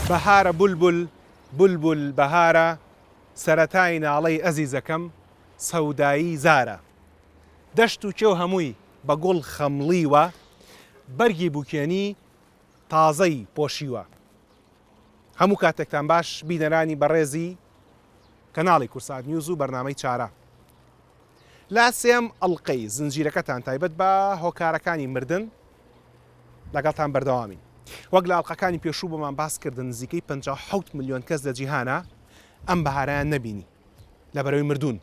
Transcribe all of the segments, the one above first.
بەهارە بولبول بولبول بەهارە سەرەتای ناڵەی ئەزیزەکەم سەودایی زارە دەشت و کێو هەمووی بە گوڵ خەمڵیوە بەرگی بوکێنی تازەی پۆشیوە. هەموو کاتێکتان باش بینەرانی بەڕێزی کەناڵی کورسات نیوز و بەرنامەی چارە. لە سێم ئەڵقەی زنجیرەکەتان تایبەت بە هۆکارەکانی مردن لەگەڵتان بەردەوامین. وەک لە ئەڵقەکانی پێشوو بۆمان باس کردن نزیکەی 57 ملیۆن کەس لە جیهانا ئەم بەهارەیان نەبینی لەبەرەوەی مردوون.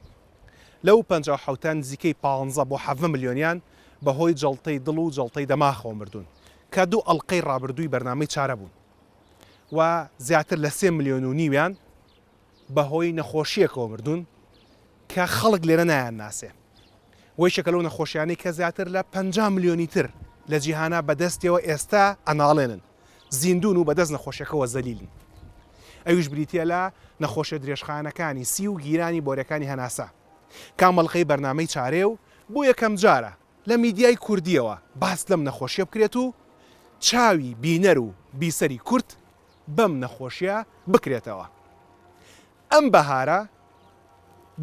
لەو 57 نزیکەی 15 بۆ 17 ملیۆنیان بەهۆی جەڵتەی دڵ و جەڵتەی دەماخەوە مردوون کە دوو ئەڵقەی ڕابردووی بەرنامەی چارە بوون و زیاتر لە سێ ملیۆن و نیویان بەهۆی نەخۆشییەکەوە مردوون کە خەڵک لێرە نایانناسێ و یەکێکە لەو نەخۆشیانەی کە زیاتر لە 50 ملیۆنی تر لە جیهانا بەدەستیەوە ئێستا ئەناڵێنن زیندوون و بەدەست نەخۆشیەکەوە زەلیلن ئەویش بریتیە لە نەخۆشیە درێژخایەنەکانی سی و گیرانی بۆریەکانی هەناسە کام ئەڵقەی بەرنامەی چارەیە و بۆ یەکەمجارە لە میدیای کوردییەوە باس لەم نەخۆشیە بکرێت و چاوی بینەر و بیسەری کورد بەم نەخۆشیە بکرێتەوە. ئەم بەهارە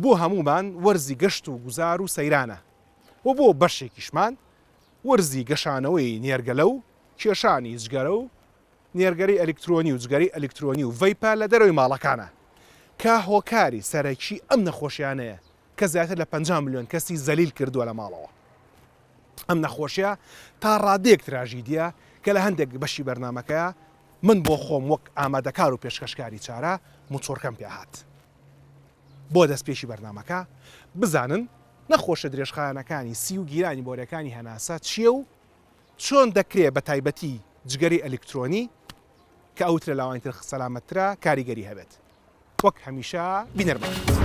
بۆ هەموومان وەرزی گەشت و گوزار و سەیرانە و بۆ بەشێکیشمان وەرزی گەشانەوەی نێرگەلە و کێشانی جگەرە و نێرگەلەی ئەلیکترۆنی و جگەرەی ئەلیکترۆنی و ڤەیپە لە دەرەوەی ماڵەکانە کە هۆکاری سەرەکی ئەم نەخۆشیانەیە کە زیاتر لە 50 ملیۆن کەسی زەلیل کردووە لە ماڵەوە. ئەم نەخۆشیە تا ڕادەیەک تراژیدیە کە لە هەندێک بەشی بەرنامەکەیا من بۆ خۆم وەک ئامادەکار و پێشکەشکاری چارە موچڕکەم پێ هات. بۆ دەستپێکی بەرنامەکە بزانن نەخۆشە درێژخایەنەکانی سی و گیرانی بۆریەکانی هەناسە چیە و چۆن دەکرێ بە تایبەتی جگەرەی ئەلیکترۆنی کە ئەوترە لاوانی تر سەلامەتترە کاریگەری هەبێت. وەک هەمیشە بینەرمان بێت.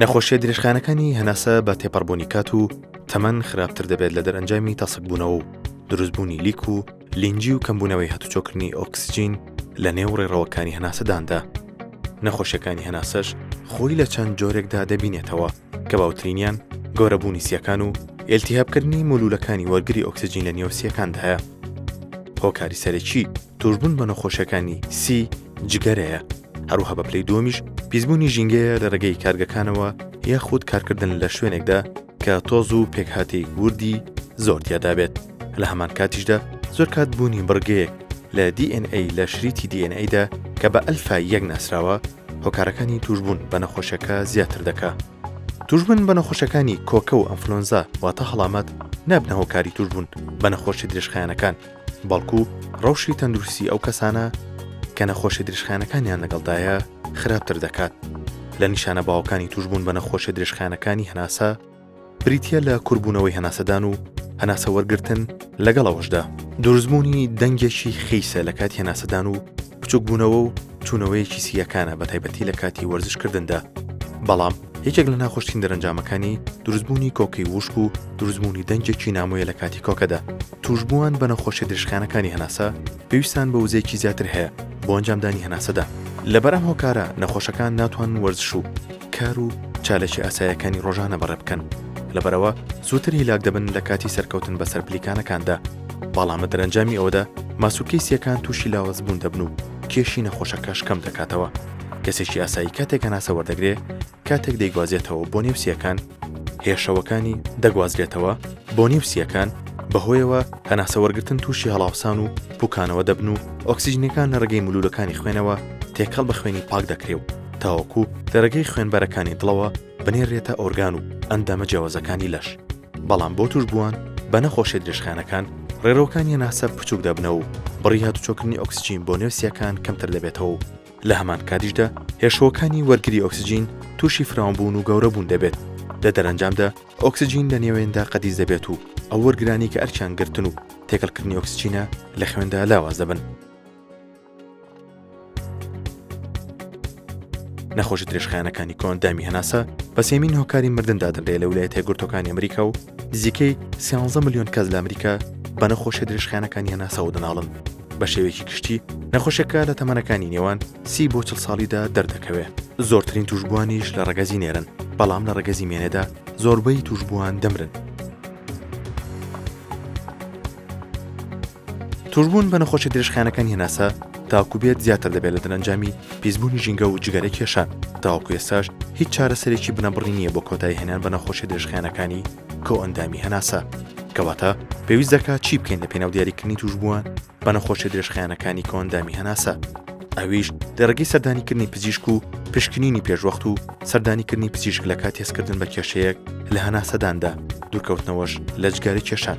نەخۆشیە درێژخایەنەکانی هەناسە بە تێپەڕبوونی کات و تەمەن خراپتر دەبێت لە دەرئەنجامی تەسکبوونەوە و دروستبوونی لیک و لینجی و کەمبوونەوەی هاتوچۆکردنی ئۆکسجین لە نێو ڕێڕەوەکانی هەناسەداندا. نەخۆشیەکانی هەناسەش خۆی لە چەند جۆرێکدا دەبینێتەوە کە باوترینیان گەورەبوونی سیەکان و ئیلتیهابکردنی مولولەکانی وەرگری ئۆکسجین لە نێو سیەکاندایە. هۆکاری سەرەکی توشبوون بە نەخۆشیەکانی سی جگەرەیە، هەروەها بە پلەی دووەمیش پیسبوونی ژینگەیە لە ڕێگەی کارگەکانەوە یاخود کارکردن لە شوێنێکدا کە تۆز و پێکهاتەی وردی زۆر تیادا بێت لە هەمان کاتیشدا زۆر کات بوونی بڕگەیەک لە DNA لە شریتی DNA دا کە بە ئەلفا یەک ناسراوە هۆکارەکانی توشبوون بە نەخۆشیەکە زیاتر دەکا. توشبوون بە نەخۆشیەکانی کۆکە و ئەنفلۆنزا واتە هەڵامەت نابنە هۆکاری توشبوون بە نەخۆشی درێژخایەنەکان بەڵکو ڕەوشی تەندروستی ئەو کەسانە کە نەخۆشی درێژخایەنەکانیان لەگەڵدایە خراپتر دەکات. لە نیشانە باوەکانی توشبوون بە نەخۆشیە درێژخایەنەکانی هەناسە بریتییە لە کوربوونەوەی هەناسەدان و هەناسە وەرگرتن لەگەڵ ئەوەشدا دروستبوونی دەنگێکی خیسە لە کاتی هەناسەدان و بچووکبوونەوە و چوونەوەیەکی سییەکانە بە تایبەتی لە کاتی وەرزشکردندا بەڵام یەکێک لە ناخۆشترین دەرەنجامەکانی دروستبوونی کۆکەی وشک و دروستبوونی دەنگێکی نامۆیە لە کاتی کۆکەدا توشبووان بە نەخۆشیە درێژخایەنەکانی هەناسە پێویستیان بە وزەیەکی زیاتر هەیە بۆ ئەنجامدانی هەناسەدان لەبەر ئەم هۆکارە نەخۆشەکان ناتوانن وەرزش و کار و چالاکی ئاسایەکانی ڕۆژانە بەڕێ بکەن لەبەرئەوە زووتر هیلاک دەبن لە کاتی سەرکەوتن بەسەر پلیکانەکاندا بەڵام لە دەرەنجامی ئەوەدا ماسولکەی سیەکان تووشی لاوازبوون دەبن و کێشی نەخۆشەکەش کەم دەکاتەوە کەسێکی ئاسایی کاتێک هەناسە وەردەگرێ کاتێک دەیگوازێتەوە بۆ نێو سیەکان هێشەوەکانی دەگوازرێتەوە بۆ نێو سیەکان بەهۆیەوە هەناسە وەرگتن تووشی هەڵاوسان و پوکانەوە دەبن و ئۆکسیجنەکان لە ڕێگەی مولولەکانی خوێنەوە تێکەڵ بە خوێنی پاک دەکرێ و تاوەکو لە ڕێگەی خوێنبەرەکانی دڵەوە بنێرێتە ئۆرگان و ئەندامە جیاوازەکانی لەش بەڵام بۆ توشبووان بە نەخۆشیە درێژخایەنەکان ڕێڕەوەکانی هەناسە بچووک دەبنەوە و بڕی هاتوچۆکردنی ئۆکسجین بۆ نێو سیەکان کەمتر دەبێتەوە و لە هەمان کاتیشدا هێشووەکانی وەرگری ئۆکسجین تووشی فراوانبوون و گەورەبوون دەبێت، لە دەرەنجامدا ئۆکسجین لە نێوێندا قەتیس دەبێت و ئەو وەرگرانەی کە ئەرکیان گرتن و تێکەڵکردنی ئۆکسجینە لە خوێندا لاواز دەبن. نەخۆشی درێژخایەنەکانی کۆئەندامی هەناسە بە سێیەمین هۆکاری مردن دادەنرێت لە ویلایەتە یەکگرتووەکانی ئەمریکا و نزیکەی 13 ملیۆن کەس لە ئەمریکا. بە نەخۆشیە درێژخایەنەکانی هەناسەوە دەناڵن. بە شێوەیەکی گشتی نەخۆشیەکە لە تەمەنەکانی نێوان 30 بۆ 40 ساڵیدا دەردەکەوێ. زۆرترین تووشبووانیش لە ڕەگەزی نێرن، بەڵام لە ڕەگەزی مێنەدا زۆربەی تووشبووان دەمرن. تووشبوون بە نەخۆشیە درێژخایەنەکانی هەناسە تاوەکو بێت زیاتر دەبێت لە دەرەنجامی پیسبوونی ژینگە و جگەرە کێشان، تاوەکو ئێستاش هیچ چارەسەرێکی بنەبڕی نییە بۆ کۆتایی هێنان بە نەخۆشیە درێژخایەنەکانی کۆئەندامی هەناسە. کەواتە پێویست دەکات چی بکەین لە پێناو دیاریکردنی تووشبووان بە نەخۆشیە درێژخایەنەکانی کۆئەندامی هەناسە؟ ئەویش لە ڕێگەی سەردانیکردنی پزیشک و پشکنینی پێشوەخت و سەردانیکردنی پزیشک لە کاتی هەستکردن بە کێشەیەک لە هەناسەداندا، دوورکەوتنەوەش لە جگەرە کێشان،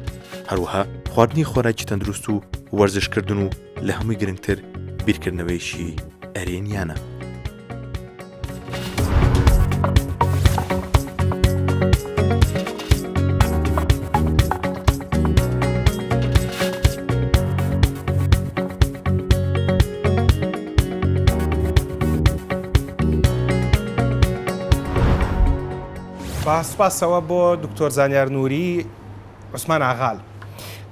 هەروەها خواردنی خۆراکی تەندروست و وەرزشکردن و لە هەمووی گرنگتر بیرکردنەوەیەکی ئەرێنیانە. بە سوپاسەوە بۆ دکتۆر زانیار نوری عوسمان ئاغال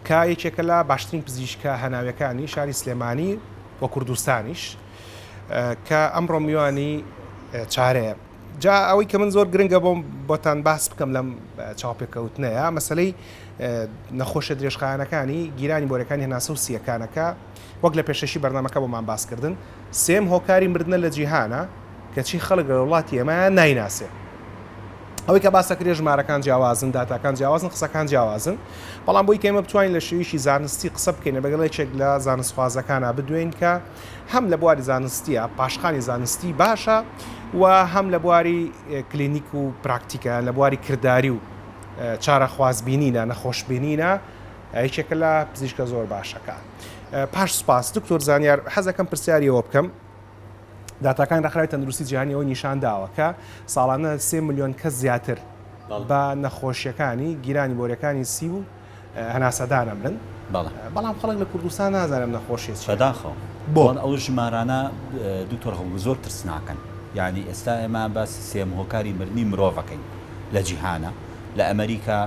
کە یەکێکە لە باشترین پزیشکە هەناویەکانی شاری سلێمانی و کوردستانیش کە ئەمڕۆ میوانی چارەیە. جا ئەوەی کە من زۆر گرنگە بۆم بۆتان باس بکەم لەم چاوپێکەوتنەیە مەسلەی نەخۆشە درێژخایەنەکانی گیرانی بۆرەکانی هەناسە و سیەکانەکە وەک لە پێشەشی بەرنمەکە بۆمان باسکردن سێم هۆکاری مردنە لە جیهانە کەچی خەڵک لە وڵاتی ئێمە نایناسێ. ئەوەی کە باس دەکرێت ژمارەکان جیاوازن، داتاکان جیاوازن، قسەکان جیاوازن، بەڵام بۆی کە ئێمە بتوانین لە شێوەیەکی زانستی قسە بکەین لەگەڵ یەکێک لە زانستخوازەکانا بدوێین کە هەم لە بواری زانستیە پاشخانی زانستی باشە و هەم لە بواری کلینیک و پراکتیکە لە بواری کرداری و چارەخوازبینینە نەخۆشبینینە یەکێکە لە پزیشکە زۆر باشەکان. پاش سوپاس دکتۆر زانیار حەزەکەم پرسیاری ئەوە بکەم داتاکانی ڕێکخراوی تەندروستی جیهانی ئەوەی نیشان داوە کە ساڵانە سێ ملیۆن کەس زیاتر بە نەخۆشیەکانی گیرانی بۆریەکانی سی و هەناسەدان ئەمرن بەڵام خەڵک لە کوردستان نازانێت ئەم نەخۆشیە چیە. بەداخەوە بۆ ئەو ژمارانە دکتۆر هەڵگو زۆر ترسناکن یانی ئێستا ئێمە باسی سێیەم هۆکاری مردنی مرۆڤەکەین لە جیهانە لە ئەمریکا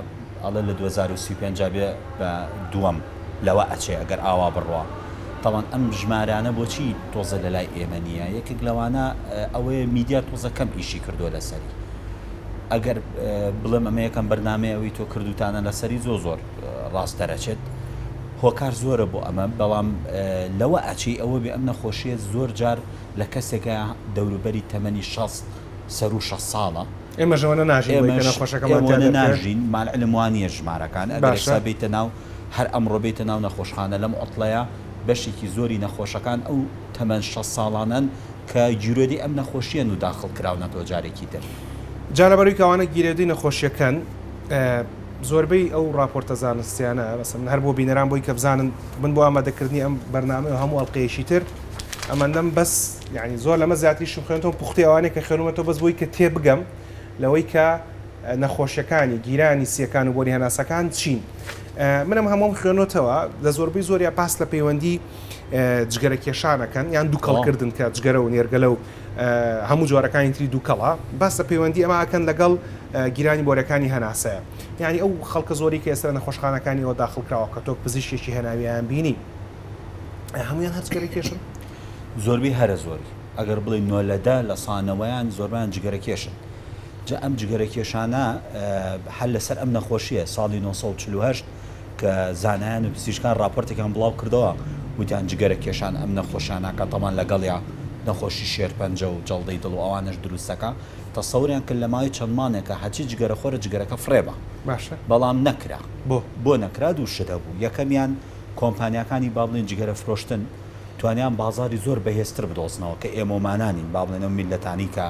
ئەڵێ لە 2035 بێ بە دووەم لەوە ئەچێ ئەگەر ئاوا بڕوا تاوان ئەم ژمارانە بۆچی تۆزە لە لای ئێمە نییە یەکێک لەوانە ئەوەیە میدیا تۆزە کەم ئیشی کردووە لەسەری ئەگەر بڵێم ئەمە یەکەم بەرنامەیە ئەوی تۆ کردوتانە لەسەری زۆر زۆر ڕاست دەرەچێت هۆکار زۆرە بۆ ئەمە بەڵام لەوە ئەچی ئەوە بێ ئەم نەخۆشیە زۆر جار لە کەسێکە دەوروبەری تەمەنی 60 سەرو 60 ساڵە ئێمەش ئەوەنە ناژین بۆی کە نەخۆشەکەمان تیا دەرکەوێت. ناژین مع العلم وا نییە ژمارەکان ئەگەر ئێستا بێیتە ناو هەر ئەمڕۆ بێیتە ناو نەخۆشخانە لەم عوتڵەیە بەشێکی زۆری نەخۆشەکان ئەو تەمەن 60 ساڵانەن کە گیرۆدەی ئەم نەخۆشیەن و داخڵ کراونەتەوە جارێکی تر. جا لەبەرئەوەی کە ئەوانە گیرۆدەی نەخۆشیەکەن زۆربەی ئەو ڕاپۆرتە زانستیانە مەسەلەن هەر بۆ بینەران بۆی کە بزانن من بۆ ئامادەکردنی ئەم بەرنامەیە و هەموو ئەڵقەیەکی تر ئەمەندەم بەس یعنی زۆر لەمە زیاتریشم خوێندەوە پوختەی ئەوانەی کە خوێنومەتەوە بەس بۆی کە تێبگەم لەوەی کە نەخۆشیەکانی گیرانی سیەکان و بۆری هەناسەکان چین منم هەمووم خوێنۆتەوە لە زۆربەی زۆریا باس لە پەیوەندی جگەرە کێشانەکەن یان دووکەڵکردن کە جگەرە و نێرگەلە و هەموو جۆرەکانی تری دووکەڵە باس لە پەیوەندی ئەمە ئەکەن لەگەڵ گیرانی بۆرەکانی هەناسەیە یعنی ئەو خەڵکە زۆری کە ئێستا لە نەخۆشخانەکانی ئەوە داخڵ کراوە کە تۆ پزیشکێکی هەناویان بینی هەمویان هەر جگەرە کێشن؟ زۆربەی هەرە زۆری ئەگەر بڵێ نۆ لە دە لە سانەوەیان زۆربیان جگەرە کێشن جا ئەم جگەرە کێشانە هەر لەسەر ئەم نەخۆشیە ساڵی 948 کە زانایان و پزیشکان ڕاپۆرتێکیان بڵاو کردەوە وتیان جگەرە کێشان ئەم نەخۆشیانە کە تەبان لەگەڵیا نەخۆشی شێرپەنجە و جەڵدەی دڵ و ئەوانەش دروستەکا تەسەوریان کرد لە ماوەی چەند مانێکا هەرچی جگەرە خۆرە جگەرەکە فڕێ با باشە بەڵام نەکرا بۆ؟ بۆ نەکرا دوو شت هەبوو یەکەمیان کۆمپانیاکانی با بڵێین جگەرە فرۆشتن توانیان بازاری زۆر بەهێزتر بدۆزنەوە کە ئێمەومانانین با بڵێن ئەو میللەتانی کە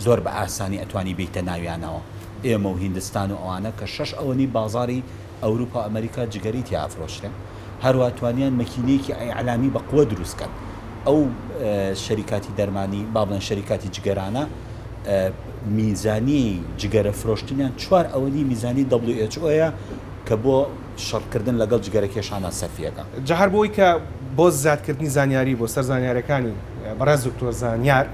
زۆر بە ئاسانی ئەتوانی بێیتە ناویانەوە ئێمە و هیندستان و ئەوانە کە شەش ئەوەنی بازاری ئەوروپا و ئەمریکا جگەرەی تیا ئەفرۆشرێ هەروا توانیان مەکینەیەکی ئیعلامی بە قوە دروست کەن ئەو شەریکاتی دەرمانی با بڵێن شەریکاتی جگەرانە میزانی جگەرە فرۆشتنیان چوار ئەوەنی میزانی WHO یە کە بۆ شەڕکردن لەگەڵ جگەرە کێشانە سەرفیەکە. جا هەر بۆی کە بۆ زیادکردنی زانیاری بۆ سەر زانیارەکانی بەڕێز دکتۆر زانیار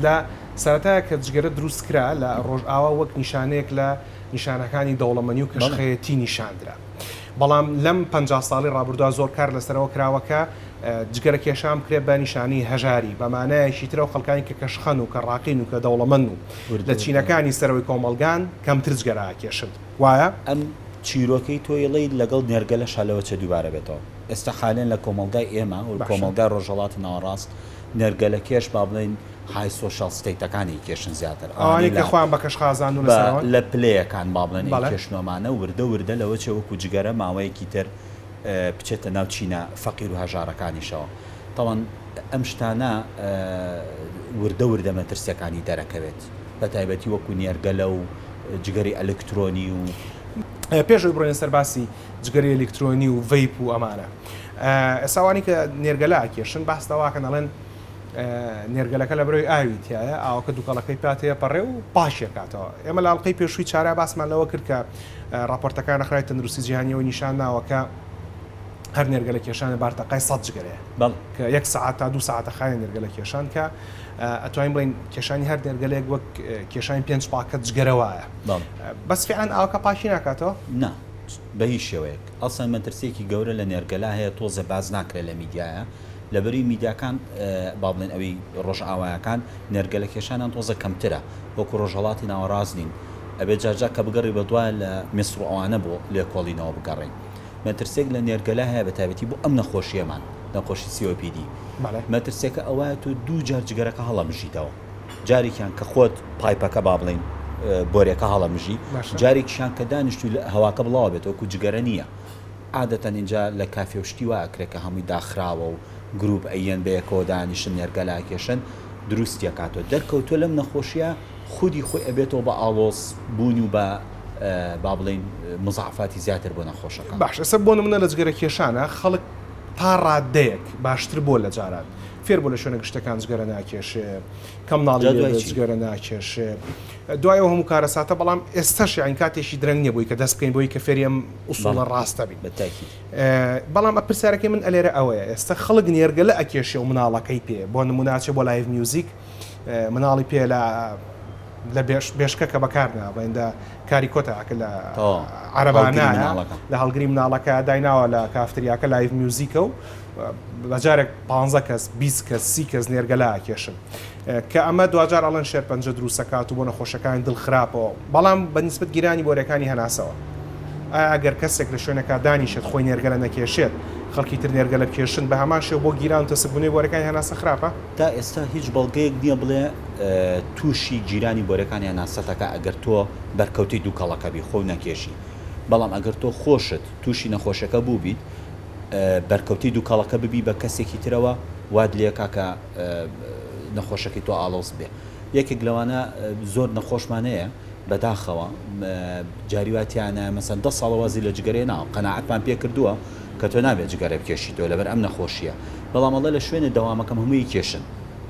لە سەرەتایە کە جگەرە دروست کرا لە ڕۆژئاوا وەک نیشانەیەک لە نیشانەکانی دەوڵەمەنی و کەشخەیەتی نیشاندرا. بەڵام لەم 50 ساڵی ڕابردووە زۆر کار لەسەرەوە کراوە کە جگەرە کێشان بکرێت بە نیشانەی هەژاری، بە مانایەکی تر ئەو خەڵکانی کە کەشخەن و کە ڕاقین و کە دەوڵەمەندن و لە چینەکانی سەرەوەی کۆمەڵگان کەمتر جگەرە ئەکێشن. وایە؟ ئەم چیرۆکەی تۆ ئەڵێی لەگەڵ نێرگەلەشا لەوە چێ دووبارە بێتەوە. ئێستا حالێن لە کۆمەڵگای ئێمە و کۆمەڵگای ڕۆژهەڵاتی ناوەڕاست نێرگەلەکێش با بڵێین high social state ەکان ئەیکێشن زیاتر. ئەوانەی کە خۆیان بە کەشخازان و لەسەرەوەن. لە پلەیەکان با بڵێن ئەیکێشن و ئەمانە وردە وردە لەوە چێ وەکوو جگەرە ماوەیەکی تر بچێتە ناو چینە فەقیر و هەژارەکانیشەوە. تەوان ئەم شتانە وردە وردە مەترسیەکانی دەرەکەوێت بە تایبەتی وەکو نێرگەلە و جگەری ئەلکترۆنی و. پێش ئەوەی بڕۆینە سەر باسی جگەری ئەلکترۆنی و vape و ئەمانە ئێستا ئەوانەی کە نێرگەلە ئەکێشن باس لەوە ئەکەن ئەڵێن نێرگەلەکە لە برۆی ئاوی تایە ئاوەکە دووکەڵەکەی پیا تێپەڕێ و پاکی ئەکاتەوە ئێمە لە ئەڵقەی پێشووی چارە باسمان لەوە کرد کە ڕاپۆرتەکان ڕێکخراوی تەندروستی جیهانی ئەوەی نیشان داوە کە هەر نێرگەلە کێشانە بارتەقای سەد جگەرەیە کە یەک سەعات تا دوو سەعاتە خایەن نێرگەلە کێشان کە ئەتوانین بڵێین کێشانی هەر نێرگەلەیەک وەک کێشانی پێنج پاکەت جگەرە وایە بەس فیعلەن ئاوەکە پاکی ناکاتەوە؟ نا بە هیچ شێوەیەک ئەسڵەن مەترسیەکی گەورە لە نێرگەلە هەیە تۆزێ باس ناکرێت لە میدیایە لەبەری میدیاکان با بڵێن ئەوی ڕۆژئاوایەکان نێرگەلە کێشانیان تۆزە کەمترە وەکو ڕۆژهەڵاتی ناوەڕاست نین ئەبێت جارجار کە بگەڕی بەدوای لە میسر و ئەوانە بۆ لێکۆڵینەوە بگەڕێین. مەترسیەک لە نێرگەلە هەیە بە تایبەتی بۆ ئەم نەخۆشیەمان نەخۆشی COPD مەترسیەکە ئەوایە تۆ دوو جار جگەرەکە هەڵەمژیتەوە جارێکیان کە خۆت pipe ەکە با بڵین بۆرێکە هەڵەمژی جارێکیشان کە دانیشتوی هەواکە بڵاوە بێت وەکو جگەرە نییە عادەتەن ئینجا لە کافێ و شتی وا ئەکرێ کە هەمووی داخراوە و گروپ ئەیەن بەیەکەوە دانیشن نێرگەلە ئەکێشن دروستی ئەکاتەوە دەرکەوتوە لەم نەخۆشیە خودی خۆی ئەبێتەوە بە ئاڵۆز بوونی و بە با بڵێین مزاعفاتی زیاتر بۆ نەخۆشەکە. باش ئێستا بۆ نمونە لە جگەرە کێشانە خەڵک تا ڕادەیەک باشتر بووە لە جاران فێر بووە لە شوێنە گشتەکان جگەرە ناکێشێ کە مناڵی جا لێ دوای بێت چی؟ جگەرە ناکێشێ دوای ئەو هەموو کارەساتە بەڵام ئێستاش یانی کاتێکی درەنگ نییە بۆی کە دەست بکەین بۆی کە فێری ئەم ئوسوڵە بەڵێ ڕاستە بین بە تاکید. بەڵام پرسیارەکەی من ئەلێرە ئەوەیە ئێستا خەڵک نێرگەلە ئەکێشێ و مناڵەکەی پێ بۆ نمونە ئەچێ بۆ live music مناڵی پێ لە لە بێشکە کە بەکار نا بڵێن لە کاری کۆتا کە لە عەرەبانە لە هەڵگری مناڵەکە دایناوە لە کافتریاکە live music ە و بەجارێک پ کەس 20 کەس سی کەس نێرگەلا کێشن کە ئەمە دواجار ئەڵەن شێرپەنجە دروستەکات و بۆ نەخۆشەکانی دڵ خراپەوە بەڵام بە نیسبەت گیرانی بۆرەکانی هەناسەوە ئایا ئەگەر کەسێک لە شوێنەکە دانیشێت خۆی نێرگەلە نەکێشێت خەڵکی تر نێرگەلە بکێشن بە هەمان شێوە بۆ گیران و تەسکبوونەوەی بۆرەکانی هەناسە خراپە؟ تا ئێستا هیچ بەڵگەیەک نییە بڵێ تووشی گیرانی بۆرەکانی هەناسەت ئەکا ئەگەر تۆ بەرکەوتەی دووکەڵەکە بی خۆو نەکێشی بەڵام ئەگەر تۆ خۆشت تووشی نەخۆشەکە بووبیت بەرکەوتەی دووکەڵەکە ببی بە کەسێکی ترەوە وات لێکا کە نەخۆشەکەی تۆ ئاڵۆز بێ یەکێک لەوانە زۆر نەخۆشمان هەیە بەداخەوە جاری وا تیانە مەسەن دە ساڵە وازی لە جگەرە ناوە قەناعەتمان پێ کردووە کە تۆ نابێت جگەرە بکێشیتەوە لەبەر ئەم نەخۆشیە بەڵام ئەڵێ لە شوێنێ دەوامەکەم هەمووی کێشن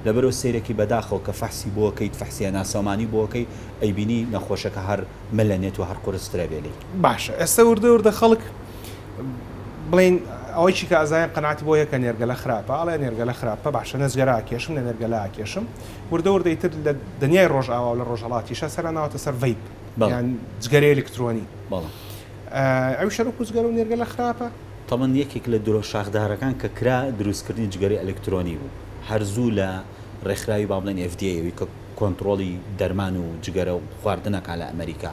لەبەرەوە سەیرەکی بەداخەوە کە فەحسی بۆکەیت فەحسی هەناسەومانی بۆکەی ئەیبینی نەخۆشەکە هەر ملەنێت و هەر قورسترە بێ لێی. باشە ئێستا وردە وردە خەڵک بڵێین ئەوەیشی کە ئەزانێ قەناعەتی بۆ هەیە کە نێرگەلە خراپە ئەڵێ نێرگەلە خراپە باشە نە جگەرە ئەکێشم نە نێرگەلە ئەکێشم وردە وردە ئیتر لە دنیای ڕۆژئاوا و لە ڕۆژهەڵاتیشا سەریان ناوەتە سەر vape یان جگەرەی ئەلکترۆنی ئەویش هەر وەکو جگەرە و نێرگەلە خراپە؟ تەبعەن یەکێک لە درۆ شاخدارەکان کە کرا دروستکردنی جگەرەی ئەلکترۆنی بوو هەر زوو لە ڕێکخراوی با بڵێین FDA ئەوی کە کۆنتڕۆڵی دەرمان و جگەرە و خواردن ئەکا لە ئەمەریکا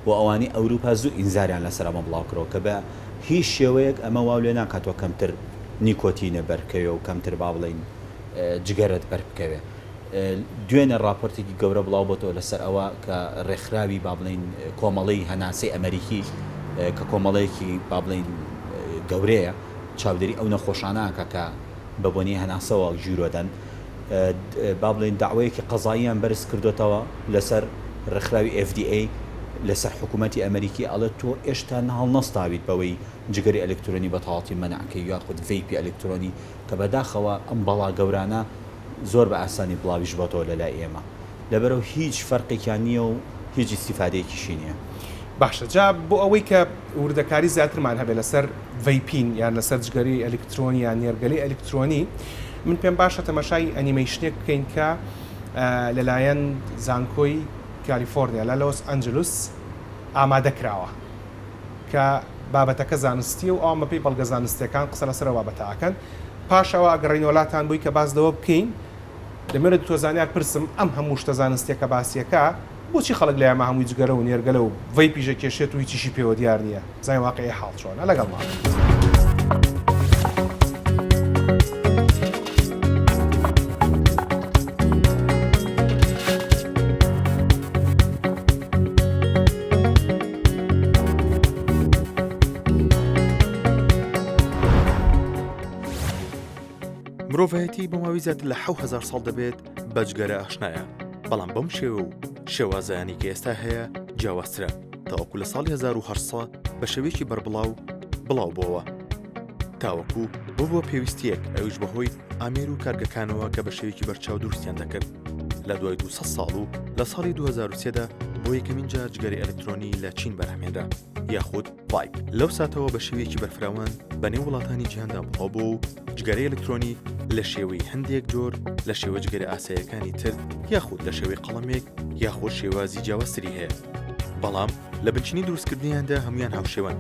و ئەوانەی ئەوروپا زوو ئینزاریان لەسەر ئەمە بڵاو کردەوە کە بە هیچ شێوەیەک ئەمە واو لێ ناکاتەوە کەمتر نیکۆتینە بەرکەوێ و کەمتر با بڵێین جگەرەت بەر بکەوێ. دوێنێ ڕاپۆرتێکی گەورە بڵاو بۆتەوە لەسەر ئەوە کە ڕێکخراوی با بڵێین کۆمەڵەی هەناسەی ئەمەریکی کە کۆمەڵەیەکی با بڵێین گەورەیە چاودێری ئەو نەخۆشانە ئەکا کە بە بۆنەی هەناسەوە گیرۆدەن با بڵێین داوایەکی قەزاییان بەرز کردۆتەوە لەسەر ڕێکخراوی FDA لەسەر حکوومەتی ئەمریکی ئەڵێت تۆ ئێشتا هەڵنەستاویت بەوەی جگەری ئەلکترۆنی بە تەواوەتی مەنع کەی یاخود vape ی ئەلکترۆنی کە بەداخەوە ئەم بەڵا گەورانە زۆر بە ئاسانی بڵاویش بۆتەوە لە لای ئێمە لەبەرئەو هیچ فەرقێکیان نییە و هیچ ئیستیفادەیەکیشی نییە. باشە جا بۆ ئەوەی کە وردەکاری زیاترمان هەبێت لەسەر vaping یان لەسەر جگەرەی ئەلیکترۆنی یان نێرگەلەی ئەلیکترۆنی من پێم باشە تەماشای ئەنیمەیشنێک بکەین کە لەلایەن زانکۆی کالیفۆرنیا لە لۆس ئەنجلوس ئامادە کراوە کە. بابەتەکە زانستیە و ئەوان بەپێی بەڵگە زانستیەکان قسە لەسەر ئەو بابەتە ئەکەن. پاش ئەوە ئەگەڕێینەوە لاتان بۆی کە باس لەوە بکەین دەمەوێت لە دکتۆر زانیار پرسم ئەم هەموو شتە زانستیە کە باسیەکا بۆچی خەڵک لای ئەمە هەمووی جگەرە و نێرگەلە و ڤەیپیش ئەکێشێت و هیچیشی پێوە دیار نیە بزانین واقیعی حاڵ چۆنە لەگەڵمان بن. مرۆڤایەتی بۆ ماوەی زیاتر لە 7000 ساڵ دەبێت بە جگەرە ئاشنایە، بەڵام بەم شێوە و شێوازایانەی کە ئێستا هەیە جیاوازترە، تاوەکو لە ساڵی 1800 بە شێوەیەکی بەربڵاو بڵاو بۆوە. تاوەکو ببووە پێویستییەک، ئەویش بەهۆی ئامێر و کارگەکانەوە کە بە شێوەیەکی بەرچاو دروستیان دەکرد. لە دوای 200 ساڵ و لە ساڵی 2003 دا بۆ یەکەمین جار جگەرەی ئەلکترۆنی لە چین بەرهەمهێنرا، یاخود vape. لەو ساتەوە بە شێوەیەکی بەرفراوان بە نێو وڵاتانی جیهاندا بڵاو بووە و جگەرەی ئەلکترۆنی لە شێوەی هەندێک جۆر لە شێوە جگەرە ئاساییەکانی تر یاخود لە شێوەی قەڵەمێک یاخود شێوازی جیاوازتری هەیە بەڵام لە بنچینەی دروستکردنیاندا هەموویان هاوشێوەن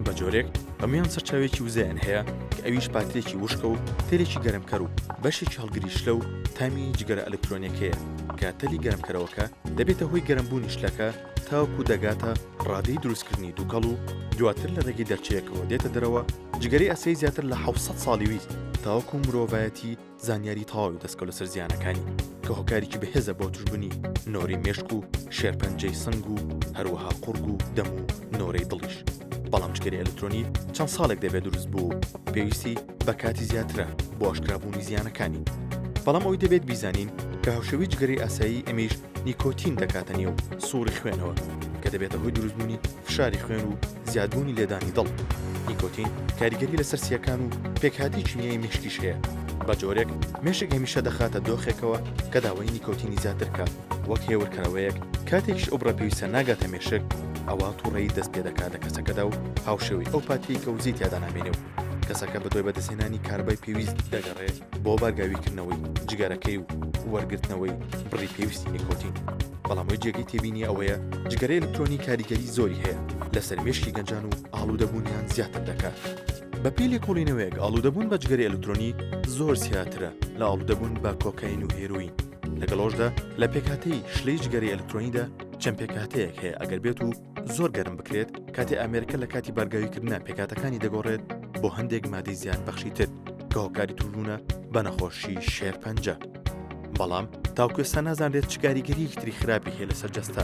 بە جۆرێک هەموویان سەرچاوێکی وزەیان هەیە کە ئەویش پاترێکی وشکە و تەلێکی گەرمکەر و بەشێکی هەڵگری شلە و تامی جگەرە ئەلکترۆنیەکەیە کە تەلی گەرمکەرەوەکە دەبێتە هۆی گەرمبوونی شلەکە تاوەکو دەگاتە ڕادەی دروستکردنی دووکەڵ و دواتر لە ڕێگەی دەرچەیەکەوە دێتە دەرەوە، جگەرەی ئاسایی زیاتر لە 700 ساڵی ویست تاوەکو مرۆڤایەتی زانیاری تەواوی دەستکەوت لەسەر زیانەکانی، کە هۆکارێکی بەهێزە بۆ توشبوونی نۆرەی مێشک و شێرپەنجەی سنگ و هەروەها قوڕگ و دەم و نۆرەی دڵیش. بەڵام جگەرەی ئەلکترۆنی چەند ساڵێک دەبێت دروست بوو و پێویستی بە کاتی زیاترە بۆ ئاشکرابوونی زیانەکانی. بەڵام ئەوەی دەبێت بیزانین کە هاوشێوەی جگەرەی ئاسایی ئەمیش نیکۆتین دەکاتە نێو سوڕی خوێنەوە کە دەبێتە هۆی دروستبوونی فشاری خوێن و زیادبوونی لێدانی دڵ. نیکۆتین کاریگەری لەسەر سییەکان و پێکهاتەی کیمیایی مێشکیش هەیە، بە جۆرێک مێشک هەمیشە دەخاتە دۆخێکەوە کە داوای نیکۆتینی زیاتر بکات وەک هێورکەرەوەیەک، کاتێکیش ئەو بڕە پێویستە ناگاتە مێشک ئەوا توڕەیی دەست پێدەکات لە کەسەکەدا و هاوشێوەی ئەو پاتریەی کە وزەی تیادا نامێنێ و کەسەکە بەدوای بەدەستهێنانی کارەبای پێویست دەگەڕێ بۆ بارگاویکردنەوەی جگەرەکەی و وەرگرتنەوەی بڕی پێویستی نیکۆتین. بەڵام ئەوەی جێگەی تێبینیە ئەوەیە جگەرەی ئەلکترۆنی کاریگەری زۆری هەیە لەسەر مێشکی گەنجان و ئاڵوودەبوونیان زیاتر دەکات. بەپێی لێکۆڵینەوەیەک ئاڵوودەبوون بە جگەرەی ئەلکترۆنی زۆر زیاترە لە ئاڵوودەبوون بە کۆکاین و هێرۆین. لەگەڵ ئەوەشدا لە پێکهاتەی شلەی جگەرەی ئەلکترۆنیدا چەند پێکهاتەیەک هەیە ئەگەر بێت و زۆر گەرم بکرێت کاتێ ئامێرەکە لە کاتی بارگاویکردنا پێکهاتەکانی دەگۆڕێت بۆ هەندێک مادەی زیانبەخشی تر کە هۆکاری توشبوونە بە نەخۆشی شێرپەنجە. بەڵام تاوەکو ئێستا نازانرێت چ کاریگەرییەکی تری خراپی هەیە لەسەر جەستە.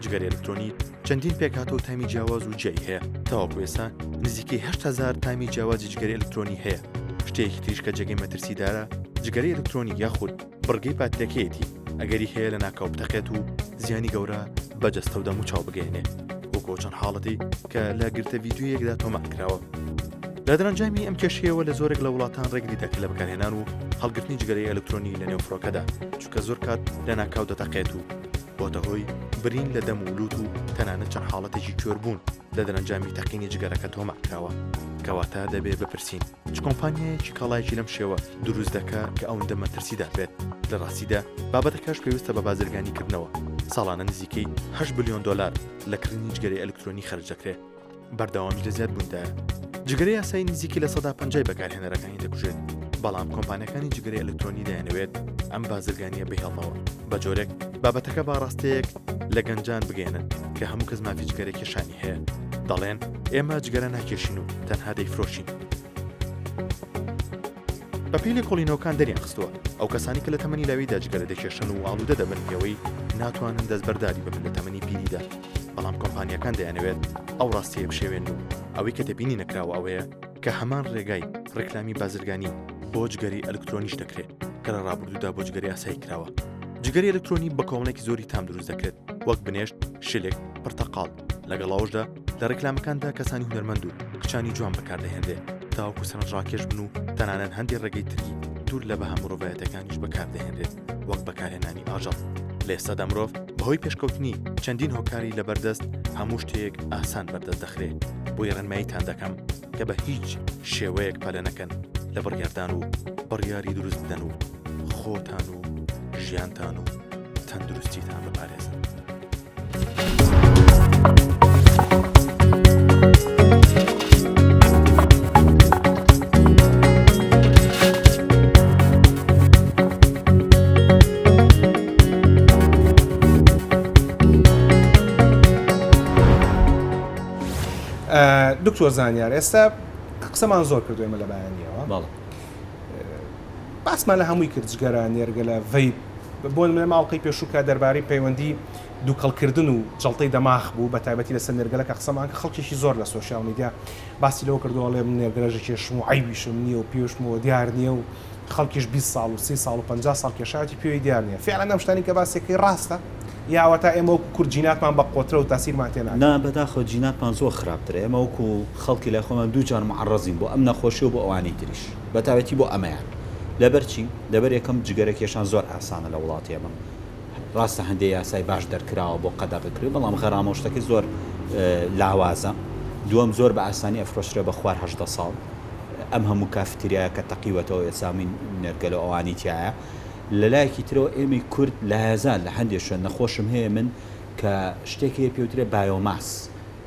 جگەرەی ئەلکترۆنی چەندین پێکهاتە و تامی جیاواز و جیای هەیە، تاوەکو ئێستا نزیکەی 8000 تامی جیاوازی جگەرەی ئەلکترۆنی هەیە. شتێکی تریش کە جێگەی مەترسیدارە جگەرەی ئەلکترۆنی یاخود بڕگەی پاتریەکەیەتی ئەگەری هەیە لەناکاو بتەقێت و زیانی گەورە بە جەستە و دەموچاو بگەیەنێ وەکو ئەو چەند حاڵەتەی کە لە گرتە ڤیدیۆیەکدا تۆمار کراوە. لە دەرەنجامی ئەم کێشەیەوە لە زۆرێک لە وڵاتان ڕێگری دەکرێت لە بەکارهێنان و هەڵگرتنی جگەرەی ئەلکترۆنی لە نێو فڕۆکەدا چونکە زۆر کات لەناکاو دەتەقێت و بۆتە هۆی برین لە دەم و لوت و تەنانەت چەند حاڵەتێکی کوێربوون لە دەرەنجامی تەقینی جگەرەکە تۆمار کراوە. کەواتە دەبێ بپرسین چ کۆمپانیایەکی کاڵایەکی لەم شێوە دروست دەکا کە ئەوەندە مەترسیدار بێت؟ لە ڕاستیدا بابەتەکەش پەیوەستە بە بازرگانی کردنەوە، ساڵانە نزیکەی هەشت بلیۆن دۆلار لە کڕینی جگەرەی ئەلکترۆنی خەرج دەکرێ، بەردەوامیش لە زیادبووندایە. جگەرەی ئاسایی نزیکەی 50% بەکارهێنەرەکانی دەکوژێت، بەڵام کۆمپانیاکانی جگەرەی ئەلکترۆنی دەیانەوێت ئەم بازرگانییە بهێڵنەوە، بە جۆرێک بابەتەکە بە ئاڕاستەیەک لە گەنجان بگەیەنن کە هەموو کەس مافی جگەرە کێشانی هەیە، دەڵێن ئێمە جگەرە ناکێشین و تەنها دەیفرۆشین. بەپێی لێکۆڵینەوەکان دەریانخستووە، ئەو کەسانەی کە لە تەمەنی لاویدا جگەرە دەکێشن و ئاڵوودە دەبن پێوەی، ناتوانن دەستبەرداری ببن لە تەمەنی پیریدا، بەڵام کۆمپانیاکان دەیانەوێت ئەو ڕاستییە بشێوێنن و ئەوەی کە تێبینی نەکراوە ئەوەیە کە هەمان ڕێگای ڕیکلامی بازرگانی بۆ جگەرەی ئەلکترۆنیش دەکرێت کە لە ڕابردوودا بۆ جگەرەی ئاسایی کراوە. جگەرەی ئەلکترۆنی بە کۆمەڵێکی زۆری تام دروست دەکرێت وەک بنێشت، شلک، پرتەقاڵ، لەگەڵ ئەوەشدا لە ڕیکلامەکاندا کەسانی هونەرمەند و کچانی جوان بەکاردەهێنرێ تاوەکو سەرنجڕاکێش بن و تەنانەت هەندێ ڕێگەی تری دوور لە بەها مرۆڤایەتەکانیش بەکاردەهێنرێت وەک بەکارهێنانی ئاژەڵ. لە ئێستادا مرۆڤ بەهۆی پێشکەوتنی چەندین هۆکاری لەبەردەست هەموو شتێک ئاسان بەردەست دەخرێ، بۆیە ڕێنماییتان دەکەم کە بە هیچ شێوەیەک پەلە نەکەن لە بڕیاردان و بڕیاری دروست بدەن و خۆتان و ژیانتان و تەندروستیتان بپارێزن. دکتۆر زانیار ئێستا قسەمان زۆر کردو ئێمە لە بەیانیەوە بەڵێ. باسمان لە هەمووی کرد جگەرە، نێرگەلە، vape، بۆ نمونە ئەڵقەی پێشوو کە دەربارەی پەیوەندی دووکەڵکردن و جەڵتەی دەماخ بوو بە تایبەتی لەسەر نێرگەلە کە قسەمان کرد خەڵکێکی زۆر لە social media باسی لەوە کردووە ئەڵێ من نێرگەلەش دەکێشم و عەیبیشم نییە و پێشمەوە دیار نییە و خەڵکیش 20 ساڵ و 30 ساڵ و 50 ساڵ کێشاوێتی پێوەی دیار نییە فعلا ئەم شتانی کە باسێکی ڕاستە یا ئەوەتا ئێمە وەکو کورد جیناتمان بە قوەترە و تاسیرمان تێ ناکات؟ نا بەداخەوە جیناتمان زۆر خراپترە ئێمە وەکو خەڵکی لای خۆمان دوو جار معەڕەزین بۆ ئەم نەخۆشیە و بۆ ئەوانەی تریش بەتایبەتی بۆ ئەمەیان لەبەر چی؟ لەبەر یەکەم جگەرە کێشان زۆر ئاسانە لە وڵاتی ئێمە ڕاستە هەندێ یاسای باش دەرکراوە بۆ قەدەغەکردن بەڵام غەرامە و شتەکەی زۆر لاوازە دووەم زۆر بە ئاسانی ئەفرۆشرێ بە خوار 18 ساڵ ئەم هەموو کافتریایە کە تەقیوەتەوە ئێستا هەمووی نێرگەلە و ئەوانی تایە لە لایەکی ترەوە ئێمەی کورد لایەزان لە هەندێ شوێن نەخۆشم هەیە من کە شتێک هەیە پێوترێ biomass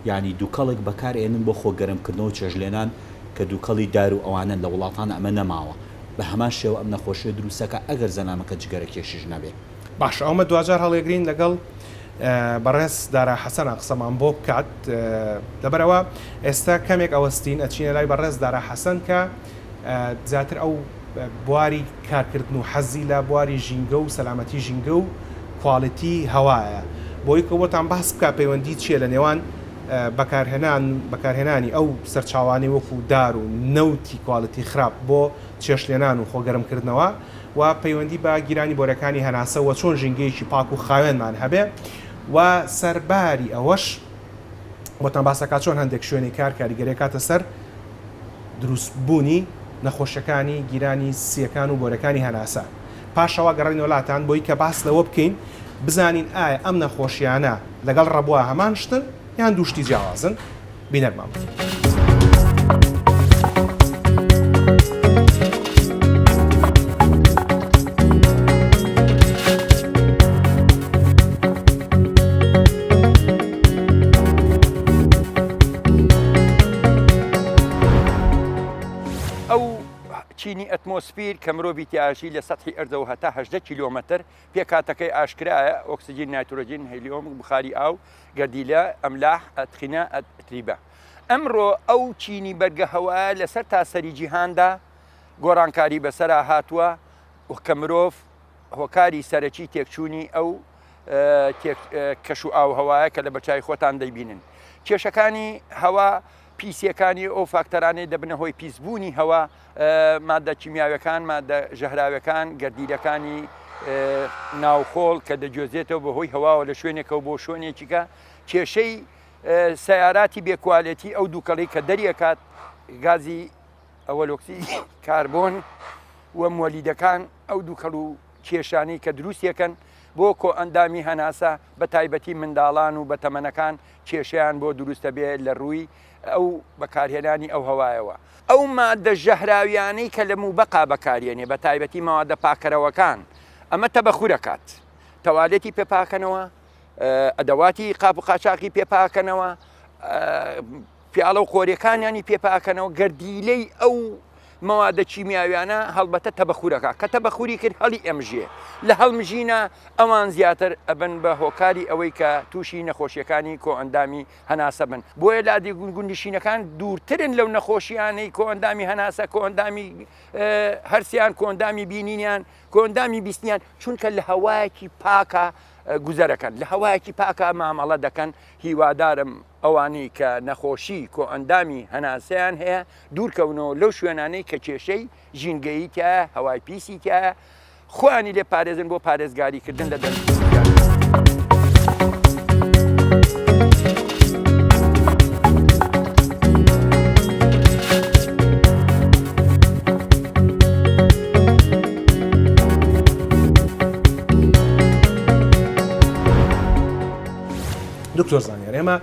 یانی دوکەڵێک بەکار ئێنن بۆ خۆ گەرم کردنەوە و چێژلێنان کە دوکەڵی دار و ئەوانەن لە وڵاتان ئەمە نەماوە بە هەمان شێوە ئەم نەخۆشیە دروستەکا ئەگەر زەلامەکە جگەرە کێشیش نەبێ. باشە ئەومە دواجار هەڵیەگرین لەگەڵ بەڕێز دارا حەسەنە قسەمان بۆ بکات لەبەرئەوە ئێستا کەمێک ئەوەستین ئەچینە لای بەڕێز دارا حەسەن کە زیاتر ئەو بواری کارکردن و حەزی لە بواری ژینگە و سەلامەتی ژینگە و quality هەوایە بۆی کە بۆتان باس بکا پەیوەندی چییە لە نێوان بەکارهێنان بەکارهێنانی ئەو سەرچاوانەی وەکو دار و نەوتی quality خراپ بۆ چێشتلێنان و خۆگەرمکردنەوە و پەیوەندی بە گیرانی بۆرەکانی هەناسە و چۆن ژینگەیەکی پاک و خاوێنمان هەبێ و سەرباری ئەوەش بۆتان باسەکە چۆن هەندێک شوێنی کار کاریگەریەکاتە سەر دروستبوونی نەخۆشیەکانی گیرانی سیەکان و بۆرەکانی هەناسە. پاشەوە گەڕێینەوە لاتان بۆی کە باس لەوە بکەین بزانین ئایا ئەم نەخۆشیانە لەگەڵ ڕەبوە هەمان شتن یان دوو شتی جیاوازن؟ بینەرمان بن. ئەو چینی ئەتمۆسفیر کە مرۆڤی تیاژی لە سەتحی ئەرزەوە هەتا 18 کیلۆمەتر پێکهاتەکەی ئاشکرایە، ئۆکسجین، نایترۆجین، هیلیۆم، بخاری ئاو، گەردیلە، ئەملاح، ئەتخینە، ئەتریبە. ئەمڕۆ ئەو چینی بەرگە هەوایە لە سەرتاسەری جیهاندا گۆڕانکاری بەسەرا هاتووە کە مرۆڤ هۆکاری سەرەکی تێکچوونی ئەو کەش و ئاوهەوایە کە لە بەرچاوی خۆتان دەیبینن. کێشەکانی هەوا، پیسییەکانی ئەو فاکتەرانەی دەبنە هۆی پیسبوونی هەوا، مادە کیمیاویەکان، مادە ژەهراویەکان، گەردیلەکانی ناوخۆڵ کە دەگوێزێتەوە بە هۆی هەواوە لە شوێنێکەوە بۆ شوێنێکیکە، کێشەی سەیاراتی بێ quality ئەو دووکەڵی کە دەریەکات گازی ئەوەلۆکسیدی کاربۆن و مۆلیدەکان ئەو دووکەڵ و کێشانەی کە دروستیەکەن بۆ کۆئەندامی هەناسە بە تایبەتی منداڵان و بەتەمەنەکان کێشەیان بۆ دروستەبێ لە ڕووی ئەو بەکارهێنانی ئەو هەوایەوە. ئەو مادە ژەهراویانەی کە لە موبەقا بەکاریەنێ بە تایبەتی مەوادە پاکەرەوەکان ئەمە تەبەخورەکات تەوالێتی پێ پاکەنەوە ئەدەواتی قاپ و قاچاقی پێ پاکەنەوە پیاڵە و قۆریەکانیانی پێ پاکەنەوە، گەردیلەی ئەو مەوادە کیمیاویانە هەڵبەتە تەبەخورەکە کە تەبەخوری کرد هەڵی ئەمژێ لە هەڵمژینە ئەوان زیاتر ئەبن بە هۆکاری ئەوەی کە تووشی نەخۆشیەکانی کۆئەندامی هەناسە بن بۆیە لادی گوندنشینەکان دوورترن لەو نەخۆشیانەی کۆئەندامی هەناسە کۆئەندامی هەرسیان کۆئەندامی بینینیان کۆئەندامی بیستنیان چونکە لە هەوایەکی پاکە گوزەرەکەن لە هەوایەکی پاکە مامەڵە دەکەن هیوادارم ئەوانەی کە نەخۆشی کۆئەندامی هەناسەیان هەیە دوورکەونەوە لەو شوێنانەی کە کێشەی ژینگەیی تیایە، هەوای پیسی تیایە، خۆیانی لێ پارێزن بۆ پارێزگاریکردن لە تەندروستییان. دکتۆر زانیار ئێمە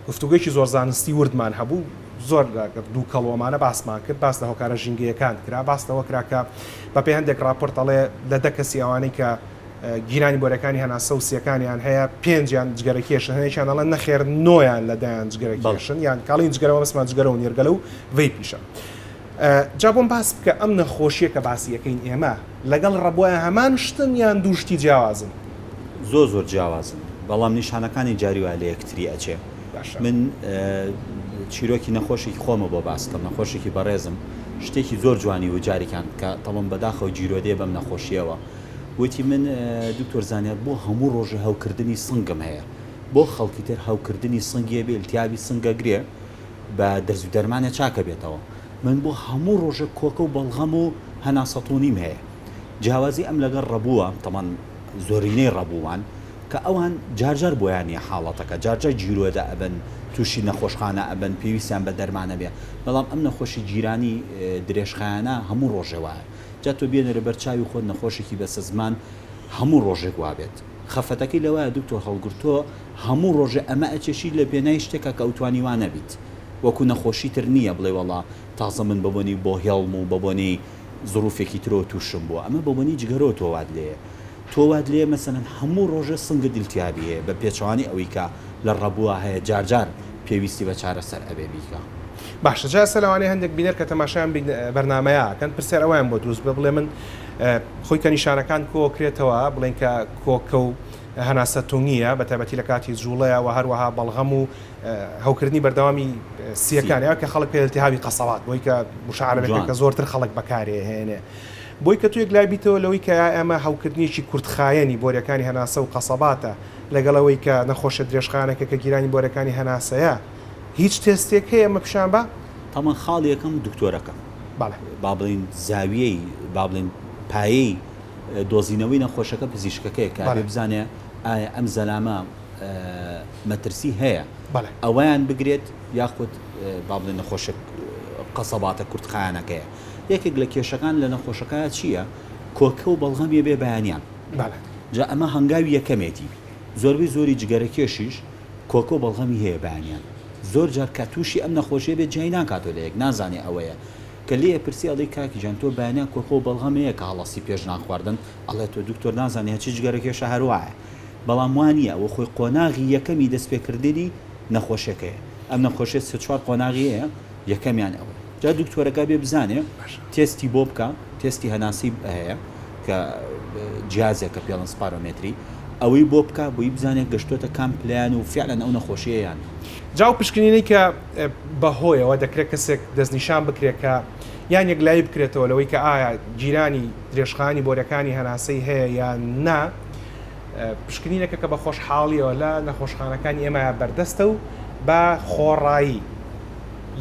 گفتوگۆیەکی زۆر زانستی وردمان هەبوو زۆر لە دووکەڵ و ئەمانە باسمان کرد باس لە هۆکارە ژینگەیەکان کرا باس لەوە کرا کە بەپێی هەندێک راپۆرت ئەڵێ لە دە کەسی ئەوانەی کە گیرانی بۆرەکانی هەناسە و سیەکانیان هەیە پێنجیان جگەرە کێشن هەندێکیان ئەڵێن نەخێر نۆیان لە دەیان جگەرە کێشن یان کاڵین جگەرەوە بەسمان جگەرە و نێرگەلە و vape یشە جا بۆم باس بکە ئەم نەخۆشیە کە باسی ئەکەین ئێمە لەگەڵ ڕەبۆیە هەمان شتن یان دوو شتی جیاوازن؟ زۆر زۆر جیاوازن بەڵام نیشانەکانی جاری وایە لە یەکتری ئەچێ باشە. من. چیرۆکی نەخۆشێکی خۆمە بۆ باس کەم، نەخۆشێکی بەڕێزم شتێکی زۆر جوانی وت جارێکیان کە تەڵم بەداخەوە گیرۆدەیە بەم نەخۆشییەوە وتی من دکتۆر زانیار بۆ هەموو ڕۆژێ هەوکردنی سنگم هەیە بۆ خەڵکی تر هەوکردنی سنگی هەبێ التیابی سنگ ئەگرێ بە دەرز و دەرمانێ چاک ئەبێتەوە من بۆ هەموو ڕۆژێک کۆکە و بەڵغەم و هەناسەتونیم هەیە جیاوازی ئەم لەگەڵ ڕەبووە تەمان زۆرینەی ڕەبووان کە ئەوان جار جار بۆیان نیە حاڵەتەکە جار جار گیرۆدە ئەبن توشی نەخۆشخانە ئەبن پێویستیان بە دەرمان ئەبێ بەڵام ئەم نەخۆشی گیرانی درێژخایەنە هەموو ڕۆژێ وایە جا تۆ بێنەرە بەر چاوی خۆت نەخۆشێکی بەسەزمان هەموو ڕۆژێک وابێت خەفەتەکەی لەوایە دکتۆر هەڵگر تۆ هەموو ڕۆژێ ئەمە ئەچێشی لە پێنای شتێکا کە ئەوتوانی وا نەبیت وەکو نەخۆشی تر نیە بڵێ وەڵا تازە من بەبۆنەی بۆهێڵم و بەبۆنەی زڕوفێکی ترەوە توشم بووە ئەمە بەبۆنەی جگەرەوە تۆ وات لێیە تۆ وات لێیە مەسەلەن هەموو ڕۆژێ سنگت ئیلتیهابی هەیە بە پێچەوانەی ئەوەی کە لە ڕەبووا هەیە جار جار پێویستی بە چارەسەر ئەبێ بیکا. باشە جا ئێستا لەوانەیە هەندێک بینەر کە تەماشای ئەم بەرنامەیە ئەکەن پرسیار ئەوەیان بۆ دروست بێ بڵێ من خۆی کە نیشانەکان کۆکرێتەوە بڵێن کە کۆکە و هەناسە تونگیە بە تایبەتی لە کاتی جوڵەیە و هەروەها بەڵغەم و هەوکردنی بەردەوامی سیەکان یا کە خەڵک پێ التهابی قەسەڵات بۆی کە وشە عەرەبەکە کە زۆرتر خەڵک بەکارێ هێنێ بۆی کە تۆ یەکلای بیتەوە لەوەی کە ئەمە هەوکردنێکی کورتخایەنی بۆریەکانی هەناسە و قەسەباتە لەگەڵ ئەوەی کە نەخۆشە درێژخایەنەکە کە گیرانی بۆرەکانی هەناسەیە هیچ تێستێک هەیە ئەمە پیشان با؟ تەمەن خاڵی یەکەم دکتۆرەکە بەڵێ. با بڵێین زاویەی با بڵێین پایەی دۆزینەوەی نەخۆشەکە پزیشکەکەیە کە ئەبێ بزانێ ئایا ئەم زەلامە مەترسی هەیە ئەوەیان بگرێت یاخود با بڵێن نەخۆشە قەسەباتە کورتخایەنەکەیە. یەکێک لە کێشەکان لە نەخۆشەکە چییە؟ کۆکە و بەڵغەمیە بێ بەیانیان. جا ئەمە هەنگاوی یەکەمێتی. زۆربەی زۆری جگەرەکێشیش کۆکە و بەڵغەمی هەیە بەیانیان. زۆر جار کە تووشی ئەم نەخۆشیە بێت جیای ناکاتەوە لە یەک، نازانێ ئەوەیە. کە لێی ئەپرسی ئەڵێی کاکی گیان تۆ بەیانیان کۆکە و بەڵغەم هەیە کە هەڵەسی پێش نان خواردن؟ ئەڵێ تۆ دکتۆر نازانی هەرچی جگەرەکێشە هەر وایە. بەڵام وا نییە، ئەوە خۆی قۆناغی یەکەمی دەستپێکردنی نەخۆشیەکەیە. ئەم نەخۆشیە سێ چوار قۆناغی هەیە، یەکەمیان ئەوەیە. جا دکتۆرەکە بێ بزانێ تێستی بۆ بکا، تێستی هەناسەی هەیە کە جیازێکە پێڵن spirometry، ئەوەی بۆ بکا بۆی بزانێ گەشتۆتە کام پلەیان و فیعلەن ئەو نەخۆشیەیە یان نا. جا ئەو پشکنینەی کە بەهۆیەوە دەکرێت کەسێک دەستنیشان بکرێت کە یان یەکلایی بکرێتەوە لەوەی کە ئایا گیرانی درێژخایەنی بۆریەکانی هەناسەی هەیە یان نا، پشکنینێکە کە بە خۆشحاڵیەوە لە نەخۆشخانەکانی ئێمە بەردەستە و بە خۆڕایی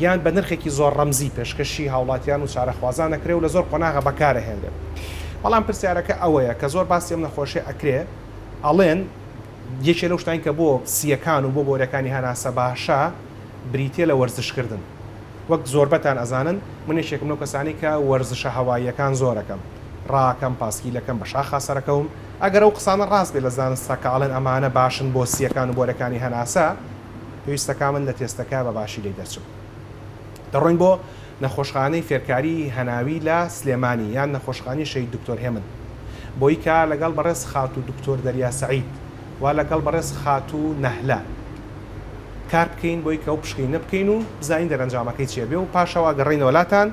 یان بە نرخێکی زۆر ڕەمزی پێشکەشی هاوڵاتیان و چارەخوازان ئەکرێ و لە زۆر قۆناغە بەکارئەهێنرێ. بەڵام پرسیارەکە ئەوەیە کە زۆر باسی ئەم نەخۆشیە ئەکرێ ئەڵێن یەکێ لەو شتانی کە بۆ سییەکان و بۆ بۆریەکانی هەناسە باشە بریتیە لە وەرزشکردن. وەک زۆربەتان ئەزانن من یەکێکم لەو کەسانەی کە وەرزشە هەواییەکان زۆر ئەکەم. ڕاکەم، پاسکیلەکەم، بە شاخا سەرەکەوم. ئەگەر ئەو قسانە ڕاست بێت لە زانستا کە ئەڵێن ئەمانە باشن بۆ سییەکان و بۆرەکانی هەناسە، پێویستە کا من لە تێستەکە بە باشی لێی دەرچم. دەڕۆین بۆ نەخۆشخانەی فێرکاریی هەناوی لە سلێمانی یان نەخۆشخانی شەهید دکتۆر هێمن بۆی کە لەگەڵ بەڕێز خاتوو دکتۆر دەریا سەعید و لەگەڵ بەڕێز خاتوو نەهلە کار بکەین بۆی کە ئەو پشکنینە بکەین و بزانین دەرەنجامەکەی چیە بێ و پاشەوە گەڕێینەوە لاتان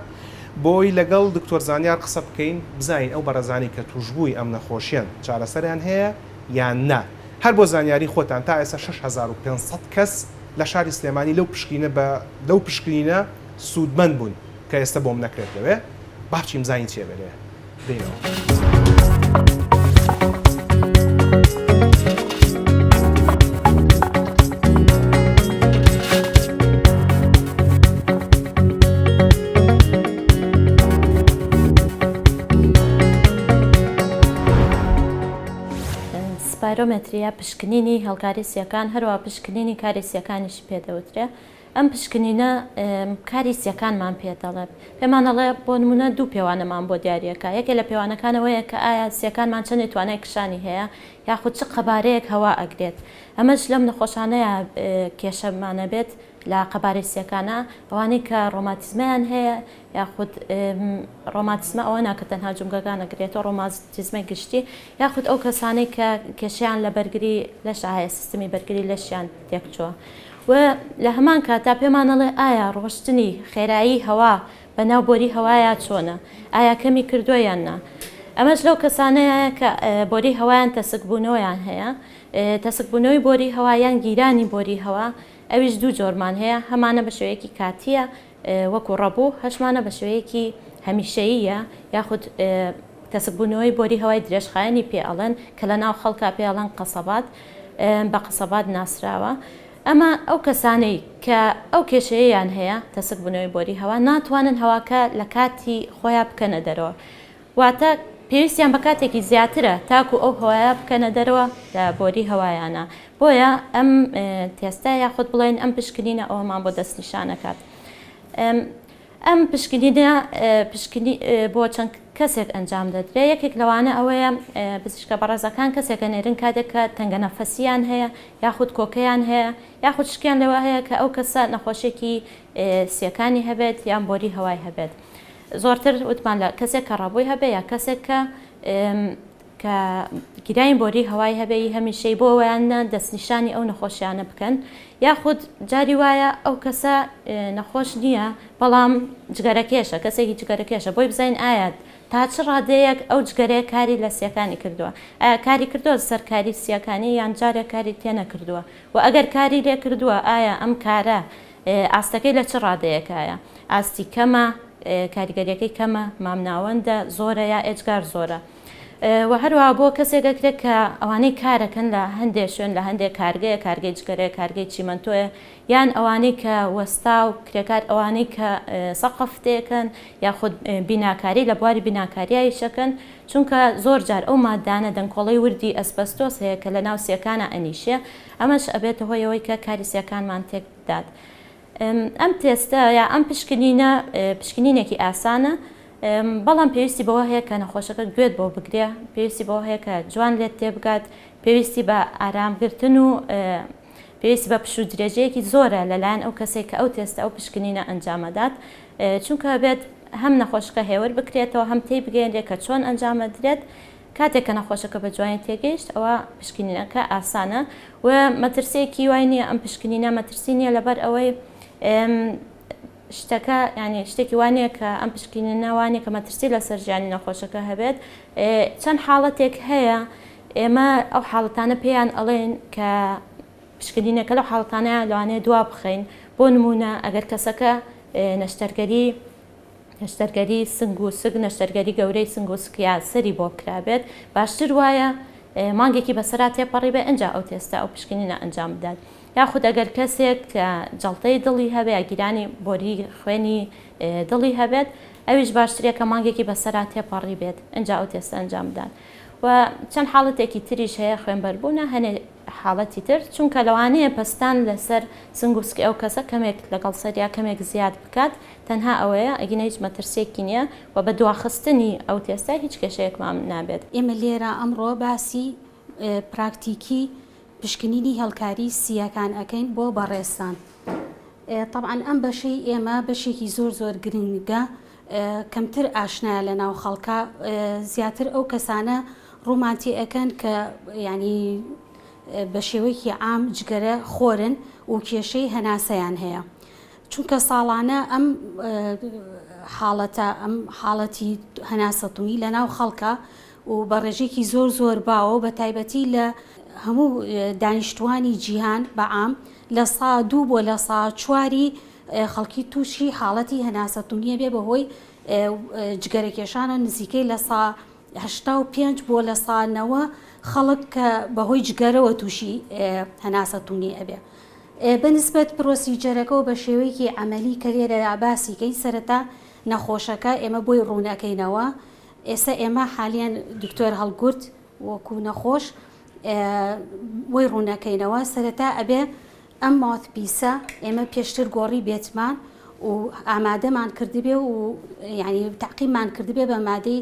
بۆی لەگەڵ دکتۆر زانیار قسە بکەین بزانین ئەو بەڕێزانەی کە توشبووی ئەم نەخۆشیەن چارەسەریان هەیە یان نا. هەر بۆ زانیاری خۆتان تا ئێستا 6500 کەس لە شاری سلێمانی لەو پشکنینە بە لەو پشکنینە سوودمەند بوون کە ئێستا بۆم نەکرێت لەوێ با بچین بزانین چیە بێ لەوێ دێینەوە. spirometry یا پشکنینی هێڵکاری سیەکان هەروەها پشکنینی کاری سیەکانیشی پێ دەوترێ ئەم پشکنینە کاری سیەکانمان پێ دەڵێ پێمان ئەڵێ بۆ نمونە دوو پێوانەمان بۆ دیاریەکە یەکێ لە پێوانەکانەوەیە کە ئایا سیەکانمان چەندێ توانای کشانی هەیە یاخود چ قەبارەیەک هەوا ئەگرێت ئەمەش لەم نەخۆشانەیە کێشەمانە بێت لە قەبارەی سیەکانە ئەوانەی کە ڕۆماتیزمەیان هەیە یاخود ڕۆماتیزمە ئەوە نا کە تەنها جومگەکان ئەگرێتەوە ڕۆماتیزمەی گشتی یاخود ئەو کەسانەی کە کێشەیان لە بەرگری لەشا هەیە سیستمی بەرگری لەشیان تێکچووە و لە هەمان کاتا پێمان ئەڵێ ئایا ڕۆشتنی خێرایی هەوا بە ناو بۆری هەوایا چۆنە ئایا کەمی کردووە یان نا ئەمەش لەو کەسانەیە کە بۆری هەوایان تەسکبوونەوەیان هەیە تەسکبوونەوەی بۆری هەوا یان گیرانی بۆری هەوا. ئەویش دوو جۆرمان هەیە هەمانە بە شێوەیەکی کاتییە وەکو ڕەبوو، هەشمانە بە شێوەیەکی هەمیشەییە یاخود تەسکبوونەوەی بۆری هەوای درێژخایەنی پێ ئەڵێن کە لە ناو خەڵکا پێ ئەڵێن قەسەبات بە قەسەبات ناسراوە. ئەمە ئەو کەسانەی کە ئەو کێشەیەیان هەیە تەسکبوونەوەی بۆری هەوا ناتوانن هەواکە لە کاتی خۆیا بکەنە دەرەوە واتە پێویستیان بە کاتێکی زیاترە تاکو ئەو هەوایە بکەنە دەرەوە لە بۆری هەوایانە بۆیە ئەم تێستە یاخود بڵێن ئەم پشکنینە ئەوەمان بۆ دەستنیشان ئەکات. ئەم پشکنینە پشکنی بۆ چەند کەسێک ئەنجام دەدرێت، یەکێک لەوانە ئەوەیە پزیشکە بەڕێزەکان کەسێک ئەنێرن کاتێک کە تەنگەنەفەسییان هەیە یاخود کۆکەیان هەیە یاخود شکیان لەوە هەیە کە ئەو کەسە نەخۆشیەکی سیەکانی هەبێت یان بۆری هەوای هەبێت زۆرتر وتمان لە کەسێک کە ڕەبووی هەبێ یا کەسێک کە کە گیرانی بۆری هەوای هەبێ ی هەمیشەی بۆ ئەوەیان دەستنیشانی ئەو نەخۆشیانە بکەن یاخود جاری وایە ئەو کەسە نەخۆش نییە بەڵام جگەرەکێشە کەسێکی جگەرەکێشە بۆی بزانین ئایا تا چ ڕادەیەک ئەو جگەرەیە کاری لە سیەکانی کردووە ئایا کاری کردووە سەر کاری سیەکانی یان جارێک کاری تێ نەکردووە و ئەگەر کاری لێ کردووە ئایا ئەم کارە ئاستەکەی لە چ ڕادەیەکایە ئاستی کەمە کاریگەریەکەی کەمە مامناوەندە زۆرە یا ئێجگار زۆرە وە هەروەها بۆ کەسێک ئەکرێت کە ئەوانەی کارەکەن لە هەندێ شوێن لە هەندێ کارگەیە کارگەی جگەرەیە کارگەی چیمەنتۆیە یان ئەوانەی کە وەستا و کرێکار ئەوانەی کە سەقف تێکەن یاخود بیناکاری لە بواری بیناکاریا ئیشەکەن چونکە زۆر جار ئەو مادانە دەنکۆڵەی وردی ئەسبەستۆس هەیە کە لە ناو سیەکانا ئەنیشێ ئەمەش ئەبێتە هۆی ئەوەی کە کاری سیەکانمان تێک بدات ئەم تێستە یا ئەم پشکنینە پشکنینێکی ئاسانە بەڵام پێویستی بەوە هەیە کە نەخۆشەکە گوێت بۆ بگرێ، پێویستی بەوە هەیە کە جوان لێت تێبگات، پێویستی بە ئارامگرتن و پێویستی بە پشوو درێژەیەکی زۆرە لەلایەن ئەو کەسێک کە ئەو تێستە ئەو پشکنینە ئەنجامەدات چونکە بێت هەم نەخۆشەکە هێور بکرێتەوە هەم تێی بگەیەنرێت کە چۆن ئەنجامەدرێت کاتێک کە نەخۆشەکە بە جوانی تێگەیشت ئەوە پشکنینەکە ئاسانە و مەترسیەکی وای نییە ئەم پشکنینە مەترسی نییە لەبەر ئەوەی شتەکە یانی شتێکی وا نییە کە ئەم پشکنینە وا نییە کە مەترسی لەسەر ژیانی نەخۆشەکە هەبێت چەند حاڵەتێک هەیە ئێمە ئەو حاڵەتانە پێیان ئەڵێن کە پشکنینەکە لەو حاڵەتانە لەوانەیە دوا بخەین بۆ نمونە ئەگەر کەسەکە نەشتەرگەری نەشتەرگەری سنگ و سک نەشتەرگەری گەورەی سنگ و سک یا سەری بۆ کرابێت باشتر وایە مانگێکی بەسەرا تێپەڕی بێ ئەجا ئەو تێستە ئەو پشکنینە ئەنجام بدات یاخود ئەگەر کەسێک کە جەڵتەی دڵی هەبێ یا گیرانی بۆری خوێنی دڵی هەبێت ئەویش باشترە کە مانگێکی بەسەرا تێپەڕی بێت ئەجا ئەو تێستە ئەنجام بدات و چەند حاڵەتێکی تریش هەیە خوێنبەربوونە هەنێ حاڵەتی تر چونکە لەوانەیە پەستان لەسەر سنگ و سکی ئەو کەسە کەمێک لەگەڵ سەریا کەمێک زیاد بکات تەنها ئەوەیە ئەگینا هیچ مەترسیەکی نییە و بە دواخستنی ئەو تێستە هیچ کێشەیەکمان نابێت. ئێمە لێرە ئەمڕۆ باسی پراکتیکی پشکنینی هێڵکاری سییەکان ئەکەین بۆ بەڕێزتان. تەبعەن ئەم بەشەی ئێمە بەشێکی زۆر زۆر گرنگە کەمتر ئاشنایە لە ناو خەڵکا زیاتر ئەو کەسانە ڕوومان تێ ئەکەن کە یانی بە شێوەیەکی عام جگەرە خۆرن و کێشەی هەناسەیان هەیە. چونکە ساڵانە ئەم حاڵەتە ئەم حاڵەتی هەناسەتونی لە ناو خەڵکە و بە ڕێژەیەکی زۆر زۆر باوە و بە تایبەتی لە هەموو دانیشتوانی جیهان بە عام لە سا دوو بۆ لە سا چواری خەڵکی تووشی حاڵەتی هەناسەتونیە بێ بەهۆی جگەرەکێشانەوە نزیکەی لە سا 85 بۆ لە سا نەوە خەڵک کە بەهۆی جگەرەوە تووشی هەناسەتونی ئەبێ. بە نسبەت procedure ەکەوە بە شێوەیەکی عەمەلی کە لێرەدا باسی کەین سەرەتا نەخۆشەکە ئێمە بۆی ڕوون ئەکەینەوە ئێستا ئێمە حالیان دکتۆر هەڵگورد وەکو نەخۆش بۆی ڕوونەکەینەوە سەرەتا ئەبێ ئەم mouthpiece ە ئێمە پێشتر گۆڕی بێتمان و ئامادەمان کردبێ و یعنی تەعقیممان کردبێ بە مادەی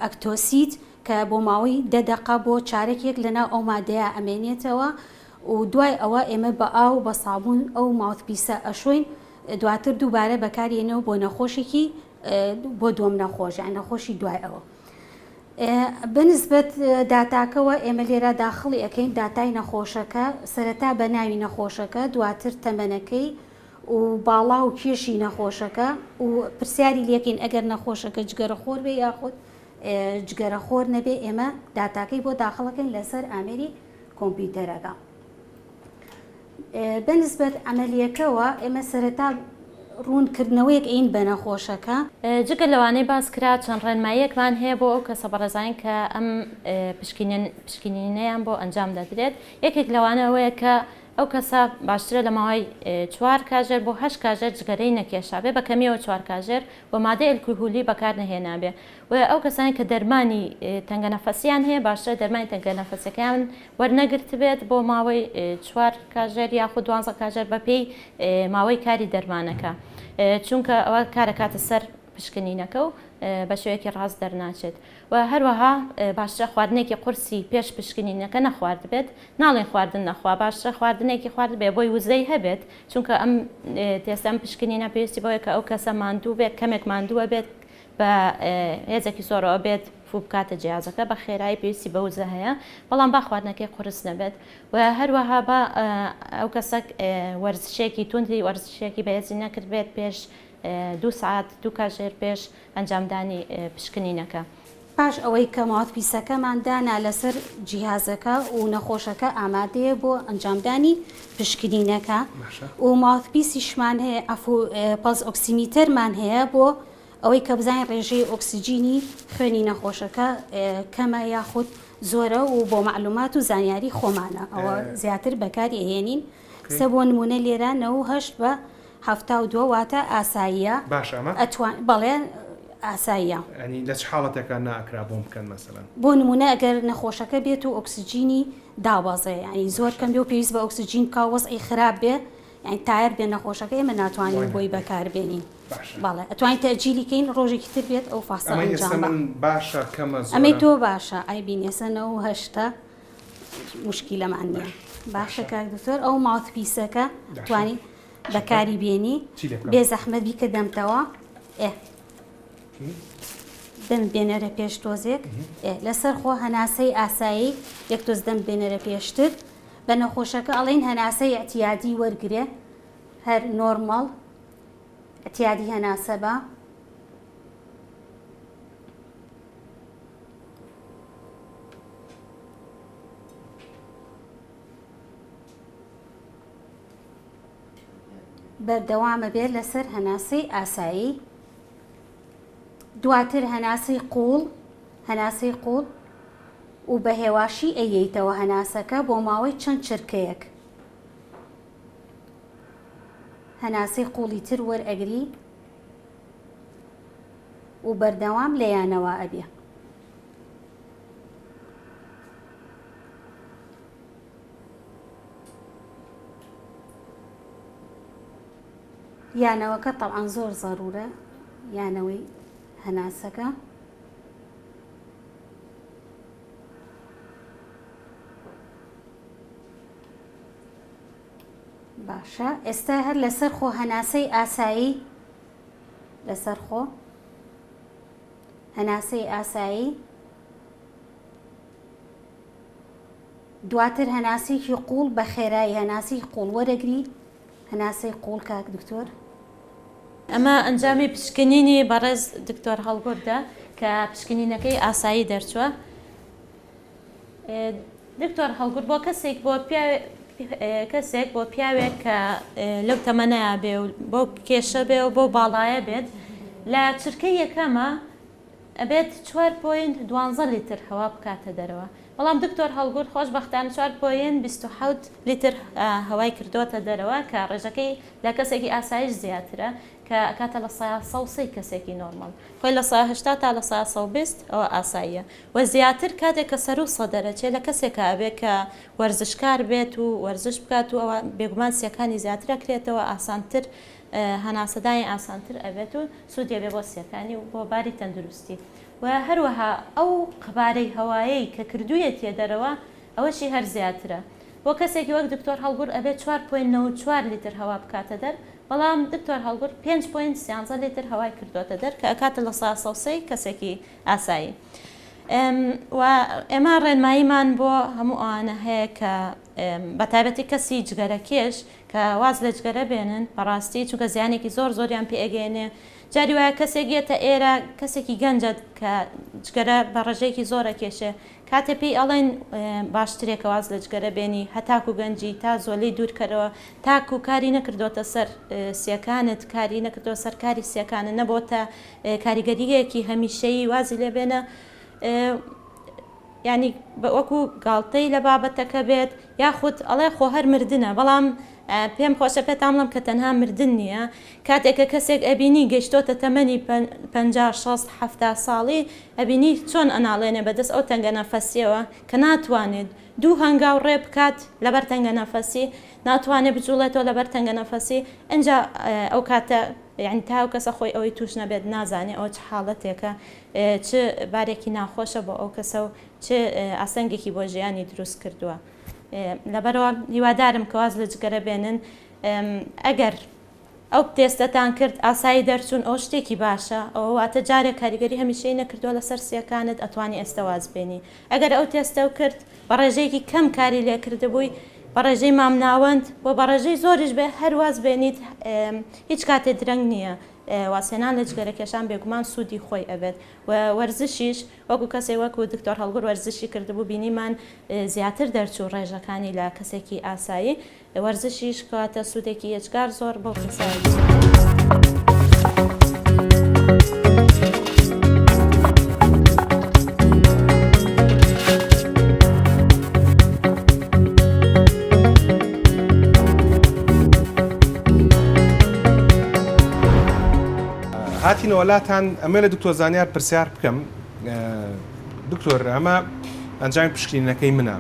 ئەکتۆسید کە بۆ ماوەی دە دەقە بۆ چارەکێک لەناو ئەو مادەیە ئەمێنێتەوە و دوای ئەوە ئێمە بە ئاو بە سابوون ئەو mouthpiece ە ئەشۆین دواتر دووبارە بەکارێنەوە بۆ نەخۆشێکی بۆ دووەم نەخۆش یان نەخۆشی دوای ئەوە. بەنسبەت داتاکەوە ئێمە لێرە داخڵی ئەەکەین داتای نەخۆشەکە سەرەتا بە ناوی نەخۆشەکە دواتر تەمەنەکەی و باڵا و کێشی نەخۆشەکە و پرسیاری لەکەین ئەگەر نەخۆشەکە جگەرە خۆر بێ یاخود جگەرە خۆر نەبێ ئێمە داتاکەی بۆ داخڵەکەین لەسەر ئامێری کۆمپیوتەرەکە. بەنسبەت عەمەلیەکەوە ئێمە سەرەتا ڕوونکردنەوەیەک ئەین بە نەخۆشەکە. جگە لەوانەی باس کرا چەند ڕێنماییەکمان هەیە بۆ ئەو کەسە بەڕێزانەی کە ئەم پشکنینەیان بۆ ئەنجام دەدرێت، یەکێک لەوانە ئەوەیە کە ئەو کەسە باشترە لە ماوەی چوار کاژێر بۆ هەشت کاژێر جگەرەی نەکێشابێ بە کەمییەوە چوار کاژێر و مادەی ئەلکهولی بەکار نەهێنابێ و ئەو کەسانەی کە دەرمانی تەنگەنەفەسیان هەیە باشترە دەرمانی تەنگەنەفەسیەکەیان وەرنەگرتبێت بۆ ماوەی چوار کاژێر یاخود دوانزە کاژێر بەپێی ماوەی کاری دەرمانەکە چونکە ئەوە کارەکاتە سەر پشکنینەکە و بە شێوەیەکی ڕاست دەرناچێت و هەروەها باشترە خواردنێکی قورسی پێش پشکنینەکە نەخواردبێت ناڵێن خواردن نەخوا باشترە خواردنێکی خواردبێ بۆی وزەی هەبێت چونکە ئەم تێستە ئەم پشکنینە پێویستی بەوەیە کە ئەو کەسە ماندوو بێت کەمێک ماندووە بێت بە هێزێکی زۆرەوە بێت فوو بکاتە جیازەکە بە خێرایی پێویستی بە وزە هەیە بەڵام با خواردنەکەی قورس نەبێت و هەروەها با ئەو کەسە وەرزشێکی توندی وەرزشێکی بەهێزی نەکردبێت پێش دوو سەعات دوو کاژێر پێش ئەنجامدانی پشکنینەکە. پاش ئەوەی کە mouthpiece ەکەمان دانا لەسەر جیهازەکە و نەخۆشەکە ئامادەیە بۆ ئەنجامدانی پشکنینەکە و mouthpiece یشمان هەیە عەفو pulse oximeter مان هەیە بۆ ئەوەی کە بزانین ڕێژەی ئۆکسجینی خوێنی نەخۆشەکە کەمە یاخود زۆرە و بۆ مەعلومات و زانیاری خۆمانە ئەوە زیاتر بەکاری ئەهێنین سە بۆ نمونە لێرە 98 بە 72 واتە ئاساییە باشە ئەمە؟ ئەتوان بەڵێ ئاساییە. یانی لە چ حاڵەتێکا ناکرا بۆم بکەن مەسەلەن؟ بۆ نمونە ئەگەر نەخۆشەکە بێت و ئۆکسجینی دابەزێ یانی زۆر کەم بێ و پێویست بە ئۆکسجین بکا و وەزعی خراپ بێ یانی تایەر بێ نەخۆشەکە ئێمە ناتوانین بۆی بەکار بێنین. باشە. بەڵێ ئەتوانین تەئجیلی کەین ڕۆژێکی تر بێت ئەو فەحسە ئەمەی ئێستا ئەنجام بە. من باشە کەمە زۆرە؟ ئەمەی تۆ باشە عەیبی نیە ئێستا نەوە و هەشتە موشکیلەمان نیە. باشە باشە. کاک دکتۆر ئەو mouthpiece ەکە باشە. توانی بەکاری بێنی چی لێ بکەم؟ بێ زەحمەت بیکە دەمتەوە ئێ دەم بێنەرە پێش تۆزێک ئێ لەسەر خۆ هەناسەی ئاسایی یەک تۆز دەم بێنەرە پێشتر بە نەخۆشەکە ئەڵێین هەناسەی ئیعتیادی وەرگرێ هەر نۆرمەڵ ئیعتیادی هەناسە بە. بەردەوامە بێت لەسەر هەناسەی ئاسایی دواتر هەناسەی قوڵ هەناسەی قوڵ و بە هێواشی ئەیەیتەوە هەناسەکە بۆ ماوەی چەند چرکەیەک. هەناسەی قوڵی تر وەرئەگری و بەردەوام لێیانەوە ئەبێ. یانەوەکە تەبعەن زۆر زەرورە یانەوەی هەناسەکە. باشە ئێستا هەر لەسەر خۆ هەناسەی ئاسایی لەسەر خۆ هەناسەی ئاسایی دواتر هەناسەیەکی قوڵ بە خێرایی هەناسەی قوڵ وەرەگری هەناسەی قوڵ کاک دکتۆر. ئەمە ئەنجامی پشکنینی بەڕێز دکتۆر هەڵگوردە کە پشکنینەکەی ئاسایی دەرچووە. دکتۆر هەڵگورد بۆ کەسێک بۆ کەسێک بۆ پیاوێک کە لەو تەمەنەیا بێ و بەو کێشە بێ و بەو باڵایە بێت لە چرکەی یەکەمە ئەبێت چوار point دوانزە لیتر هەوا بکاتە دەرەوە بەڵام دکتۆر هەڵگورد خۆشبەختانە چوار point 27 لیتر هەوای کردۆتە دەرەوە کە ڕێژەکەی لە کەسێکی ئاسایش زیاترە کە ئەکاتە لە سەیا 103 کەسێکی نۆرمەڵ خۆی لە سەیا 80 تا لە سەیا 120 ئەوە ئاساییە و زیاتر کاتێک کە سەروو سە دەرەچێ لە کەسێکا ئەبێ کە وەرزشکار بێت و وەرزش بکات و ئەوە بێگومان سیەکانی زیاتر ئەکرێتەوە ئاسانتر هەناسەدانی ئاسانتر ئەبێت و سوودی ئەبێ بۆ سیەکانی و بۆ باری تەندروستی و هەروەها ئەو قەبارەی هەوایەی کە کردوویەتیە دەرەوە ئەوەشی هەر زیاترە بۆ کەسێکی وەک دکتۆر هەڵگورد ئەبێ چوار point 94 لیتر هەوا بکاتە دەر بەڵام دکتۆر هەڵگورد پێنج point سیانزە لیتر هەوای کردۆتە دەر کە ئەکاتە 103% کەسێکی ئاسایی و ئێمە ڕێنماییمان بۆ هەموو ئەوانە هەیە کە بە تایبەتی کەسی جگەرەکێش کە واز لە جگەرە بێنن بەڕاستی چونکە زیانێکی زۆر زۆریان پێ ئەگەیەنێ. جاری وایە کەسێک یەتە ئێرە کەسێکی گەنجە کە جگەرە بە ڕێژەیەکی زۆر ئەکێشێ کاتێ پێی ئەڵێن باشترێ کە واز لە جگەرە بێنی هەتاکو گەنجی تا زۆ لێی دوور کەرەوە تاکو کاری نەکردۆتە سەر سیەکانت کاری نەکردوە سەر کاری سیەکانت نەبۆتە کاریگەریەکی هەمیشەیی وازی لێ بێنە یانی وەکو گاڵتەی لە بابەتەکە بێت یاخود ئەڵێ خۆ هەر مردنە بەڵام پێم خۆشە پێتان بڵێم کە تەنها مردن نییە کاتێک کە کەسێک ئەبینی گەیشتۆتە تەمەنی 50 60 70 ساڵی ئەبینی چۆن ئەناڵێنێ بەدەست ئەو تەنگە نەفەسیەوە کە ناتوانێت دوو هەنگاو ڕێ بکات لەبەر تەنگە نەفەسی ناتوانێت بجوڵێتەوە لەبەر تەنگە نەفەسی ئینجا ئەو کاتە یانی تا ئەو کەسە خۆی ئەوەی توش نەبێت نازانێ ئەوە چ حاڵەتێکە چ بارێکی ناخۆشە بۆ ئەو کەسە و چ ئاستەنگێکی بۆ ژیانی دروست کردووە لەبەرەوە هیوادارم کە واز لە جگەرە بێنن ئەگەر ئەو تێستەتان کرد ئاسایی دەرچوون ئەوە شتێکی باشە ئەوە واتە جارێک کاریگەری هەمیشەی نەکردووە لەسەر سیەکانت ئەتوانی ئێستە واز بێنی ئەگەر ئەو تێستەو کرد بە ڕێژەیەکی کەم کاری لێ کردبووی بە ڕێژەی مامناوەند و بە ڕێژەی زۆریش بێ هەر واز بێنیت هیچ کاتێ درەنگ نییە وازهێنان لە جگەرەکێشان بێگومان سوودی خۆی ئەبێت و وەرزشیش وەکو کەسێک وەکو دکتۆر هەڵگور وەرزشی کردبوو بینیمان زیاتر دەرچوو ڕێژەکانی لە کەسێکی ئاسایی وەرزشیش کەواتە سوودێکی یەجگار زۆر بۆ کەسایەتی. هاتینەوە لاتان ئەمە لە دکتۆر زانیار پرسیار بکەم دکتۆر ئەمە ئەنجامی پشکنینەکەی منە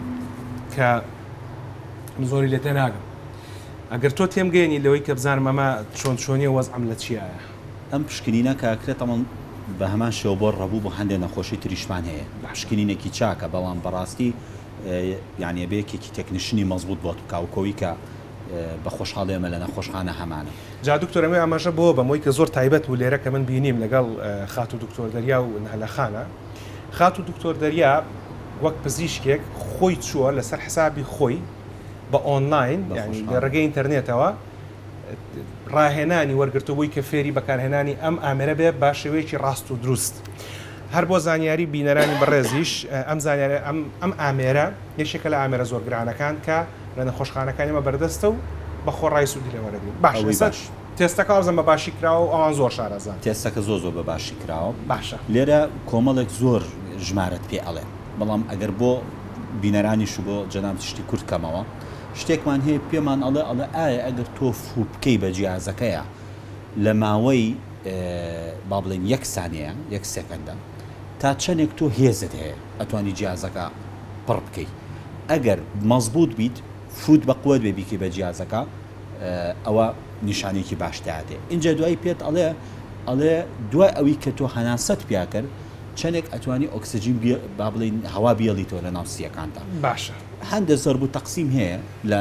کە زۆری لێ تێناگەم ئەگەر تۆ تێمگەیەنی لەوەی کە بزانم ئەمە چۆن چۆنیە وەزعم لە چیایە. ئەم پشکنینە کە ئەکرێت تەبعەن بە هەمان شێوە بۆ ڕەبوو بۆ هەندێ نەخۆشی تریشمان هەیە پشکنینێکی چاکە بەڵام بەڕاستی یانی ئەبێ یەکێکی تەکنیشنی مەزبوت بۆت بکا و کۆی کە بە خۆشحاڵی ئێمە لە نەخۆشخانە هەمانە. جا دکتۆر ئەمەوێ ئاماژە بەوە بەم ئەوەی کە زۆر تایبەت بوو لێرە کە من بینیم لەگەڵ خاتوو دکتۆر دەریا و نەهلە خانە خاتوو دکتۆر دەریا وەک پزیشکێک خۆی چووە لەسەر حسابی خۆی بە ئۆنلاین یانی لە ڕێگەی ئینتەرنێتەوە ڕاهێنانی وەرگرتوو بۆی کە فێری بەکارهێنانی ئەم ئامێرە بێ بە شێوەیەکی ڕاست و دروست. هەر بۆ زانیاری بینەرانی بەڕێزیش ئەم زانیاری ئەم ئەم ئامێرە یەکێکە لە ئامێرە زۆر گرانەکان کە لە نەخۆشخانەکانی ئێمە بەردەستە و بە خۆڕایی سوودی لێ وەرەگرین. باشە ئێستا تێستەکە وابزانم بە باشی کراوە و ئەوان زۆر شارەزان. تێستەکە زۆر زۆر بە باشی کراوە. باشە. لێرە کۆمەڵێک زۆر ژمارەت پێ ئەڵێن بەڵام ئەگەر بۆ بینەرانیش و بۆ جەنابت شتی کورت کەمەوە شتێکمان هەیە پێمان ئەڵێ ئەڵێ ئایا ئەگەر تۆ فوو بکەی بە جیازەکەیا لە ماوەی با بڵێین یەک سانیە یەک سێکەندە تا چەندێک تۆ هێزت هەیە ئەتوانی جیازەکە پڕ بکەی ئەگەر مەزبوط بیت فوت بە قوت بێ بیکەی بە جیازەکە ئەوە نیشانەیەکی باش تیادێ ئینجا دوایی پێت ئەڵێ ئەڵێ دوای ئەوی کە تۆ هەناسەت پیا کرد چەندێک ئەتوانی ئۆکسجین با بڵێین هەوا بێڵیتەوە لە ناو سیەکاندا باشە هەندێ زەرب و تەقسیم هەیە لە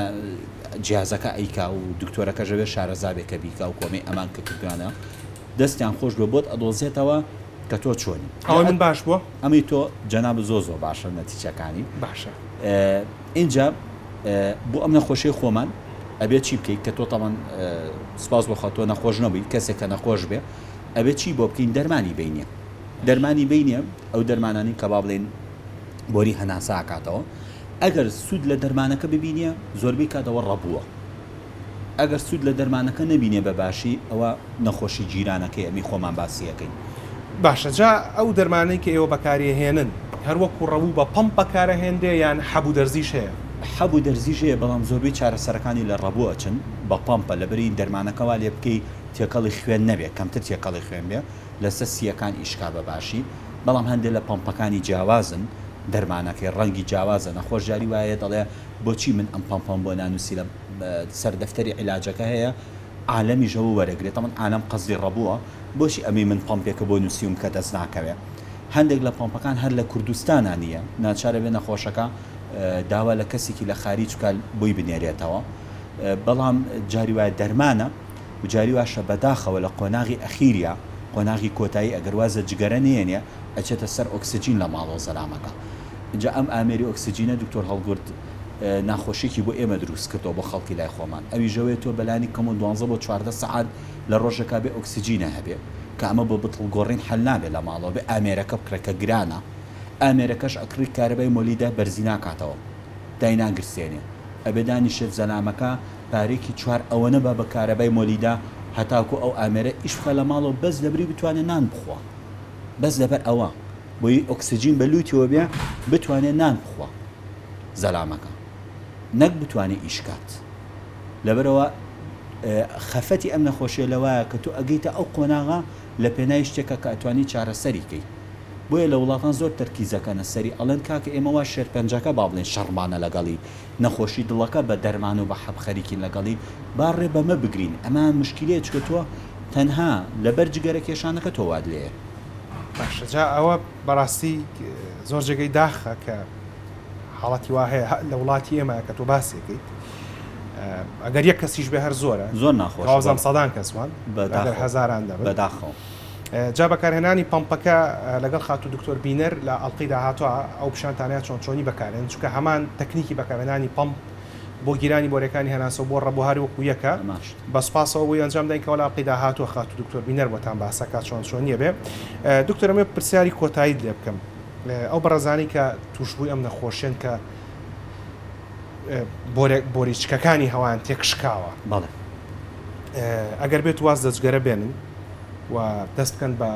جیازەکە ئەیکا و دکتۆرەکەش ئەبێ شارەزا بێ کە بیکا و کۆمەی ئەمان کە کردویانە دەستیان خۆش بێ بۆت ئەدۆزێتەوە کە تۆ چۆنی. ئەوەی من باش بووە؟ ئەمەی تۆ جەنابت زۆر زۆر باشە نەتیجەکانی. باشە. ئینجا بۆ ئەم نەخۆشیەی خۆمان ئەبێ چی بکەیت کە تۆ تەبعەن سپاس بۆ خوا تۆ نەخۆش نەبووی کەسێک کە نەخۆش بێ ئەبێ چی بۆ بکەین دەرمانی بینیە دەرمانی بینیە ئەو دەرمانانی کە با بڵێین بۆری هەناسە ئەکاتەوە ئەگەر سوود لە دەرمانەکە ببینێ زۆربەی کات ئەوە ڕەبووە ئەگەر سوود لە دەرمانەکە نەبینێ بە باشی ئەوە نەخۆشی جیرانەکەی ئەمی خۆمان باسی ئەکەین. باشە جا ئەو دەرمانەی کە ئێوە بەکاریەهێنن هەر وەکو ڕەبوو بە پەمپ بەکارەهێنرێ یان حەب و دەرزیش هەیە؟ حەب و دەرزیش هەیە بەڵام زۆربەی چارەسەرەکانی لە ڕەبوو ئەچن بە پەمپە لەبەری دەرمانەکە وا لێ بکەی تێکەڵی خوێن نەبێ کەمتر تێکەڵی خوێن بێ لەسەر سییەکان ئیش کا بە باشی بەڵام هەندێ لە پەمپەکانی جیاوازن دەرمانەکەی ڕەنگی جیاوازە نەخۆش جاری وایە دەڵێ بۆچی من ئەم پەمپەم بۆ نانوسی لە سەر دەفتەری عیلاجەکە هەیە عالەمیش ئەوە وەرەگرێ تەبعەن عالەم قەزدی ڕەبووە بۆچی ئەمەی من پەمپێکە بۆ نوسیوم کە دەست ناکەوێ هەندێک لە پەمپەکان هەر لە کوردستانا نییە ناچارە بێ نەخۆشەکە داوا لە کەسێکی لە خاریج بکا بۆی بنێرێتەوە بەڵام جاری وایە دەرمانە و جاری واشە بەداخەوە لە قۆناغی ئەخیریا قۆناغی کۆتایی ئەگەر واز لە جگەرە نەیەنێ ئەچێتە سەر ئۆکسجین لە ماڵەوە زەلامەکە ئینجا ئەم ئامێری ئۆکسجینە دکتۆر هەڵگورد ناخۆشیەکی بۆ ئێمە دروست کردەوە بۆ خەڵکی لای خۆمان ئەویش ئەوەیە تۆ بەلانی کەمەوە دوانزە بۆ 14 سەعات لە ڕۆژێکا بێ ئۆکسجینە هەبێ. کە ئەمە بە بتڵ گۆڕین حەل نابێ لە ماڵەوە بێ ئامێرەکە بکڕێ کە گرانە ئامێرەکەش ئەکڕی کارەبای مۆلیدە بەرزی ناکاتەوە دایناگرسێنێ ئەبێ دانیشێت زەلامەکە پارەیەکی چوار ئەوەنە با بە کارەبای مۆلیدە هەتاکو ئەو ئامێرە ئیش بکا لە ماڵەوە بەس لەبری بتوانێ نان بخوا بەس لەبەر ئەوە بۆی ئۆکسجین بە لوتیەوە بێ بتوانێ نان بخوا زەلامەکە نەک بتوانێ ئیش کات لەبەرئەوە خەفەتی ئەم نەخۆشیە لەوایە کە تۆ ئەگەیتە ئەو قۆناغە لە پێناوی شتێکە کە ئەتوانی چارەسەری کەی بۆیە لە وڵاتان زۆر تەرکیز ئەکەنە سەری ئەڵێن کاکە ئێمە وا شێرپەنجەکە با بڵێین شەڕمانە لەگەڵی نەخۆشی دڵەکە بە دەرمان و بە حەب خەریکین لەگەڵی با ڕێ بەمە بگرین ئەمە مشکیلەیە چونکە تۆ تەنها لەبەر جگەرە کێشانەکە تۆ وات لێیە. باشە جا ئەوە بەڕاستی زۆر جێگەی داخە کە حاڵەتی وا هەیە لە وڵاتی ئێمە کە تۆ باسیەکەیت ئەگەر یەک کەسیش بێ هەر زۆرە زۆر ناخۆش وازم سەدان کەس وان ئەگەر هەزاران دەبن بەداخەوە. جا بەکارهێنانی پەمپەکە لەگەڵ خاتوو دکتۆر بینەر لە ئەڵقەی داهاتوە ئەو پیشانتانەیە چۆن چۆنی بەکارێن چونکە هەمان تەکنیکی بەکارهێنانی پەمپ بۆ گیرانی بۆریەکانی هەناسە و بۆ ڕەبۆ هەر وەکو یەکە بە سوپاسەوە بۆی ئەنجام داین کەوا لە ئەڵقەی داهاتوە خاتوو دکتۆر بینەر بۆتان باسەکە چۆن چۆنیە بێ دکتۆر ئەمەوێ پرسیاری کۆتاییت لێ بکەم ئەو بەڕێزانەی کە تووشبووی ئەم نەخۆشیەن کە بۆریچکەکانی هەوایان تێکشکاوە بەڵێ ئەگەر بێت واز لە جگەرە بێنن و دەست بکەن بە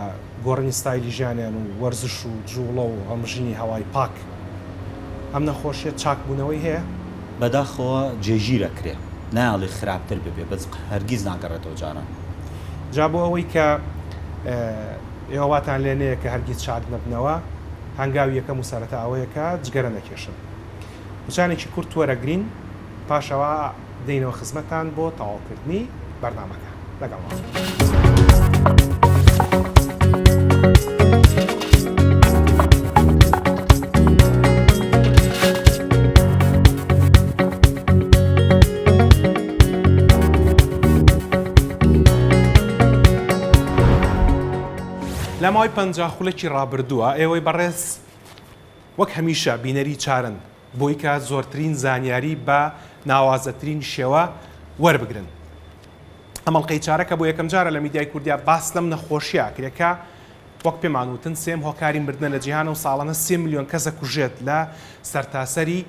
گۆڕینی ستایلی ژیانیان و وەرزش و جوڵە و هەڵمژینی هەوای پاک ئەم نەخۆشیە چاکبوونەوەی هەیە؟ بەداخەوە جێگیر ئەکرێ نایەڵی خراپتر ببێ بەس هەرگیز ناگەڕێتەوە جاران. جا بۆ ئەوەی کە ئێوە واتان لێ نەیە کە هەرگیز چاک نەبنەوە، هەنگاوی یەکەم و سەرەتا ئەوەیە کە جگەرە نەکێشن. وچانێکی کورت وەرەگرین، پاشەوە دێینەوە خزمەتتان بۆ تەواوکردنی بەرنامەکە. لەگەڵمان بن. لە ماوەی 50 خولەکی ڕابردووە ئێوەی بەڕێز وەک هەمیشە بینەری چارن بۆی کە زۆرترین زانیاری بە ناوازەترین شێوە وەربگرن. ئەم ئەڵقەی چارە کە بۆ یەکەم جارە لە میدیای کوردیا باس لەم نەخۆشیە ئەکرێ کە وەک پێمان وتن سێم هۆکاری مردنە لە جیهانە و ساڵانە سێ ملیۆن کەس ئەکوژێت لە سەرتاسەری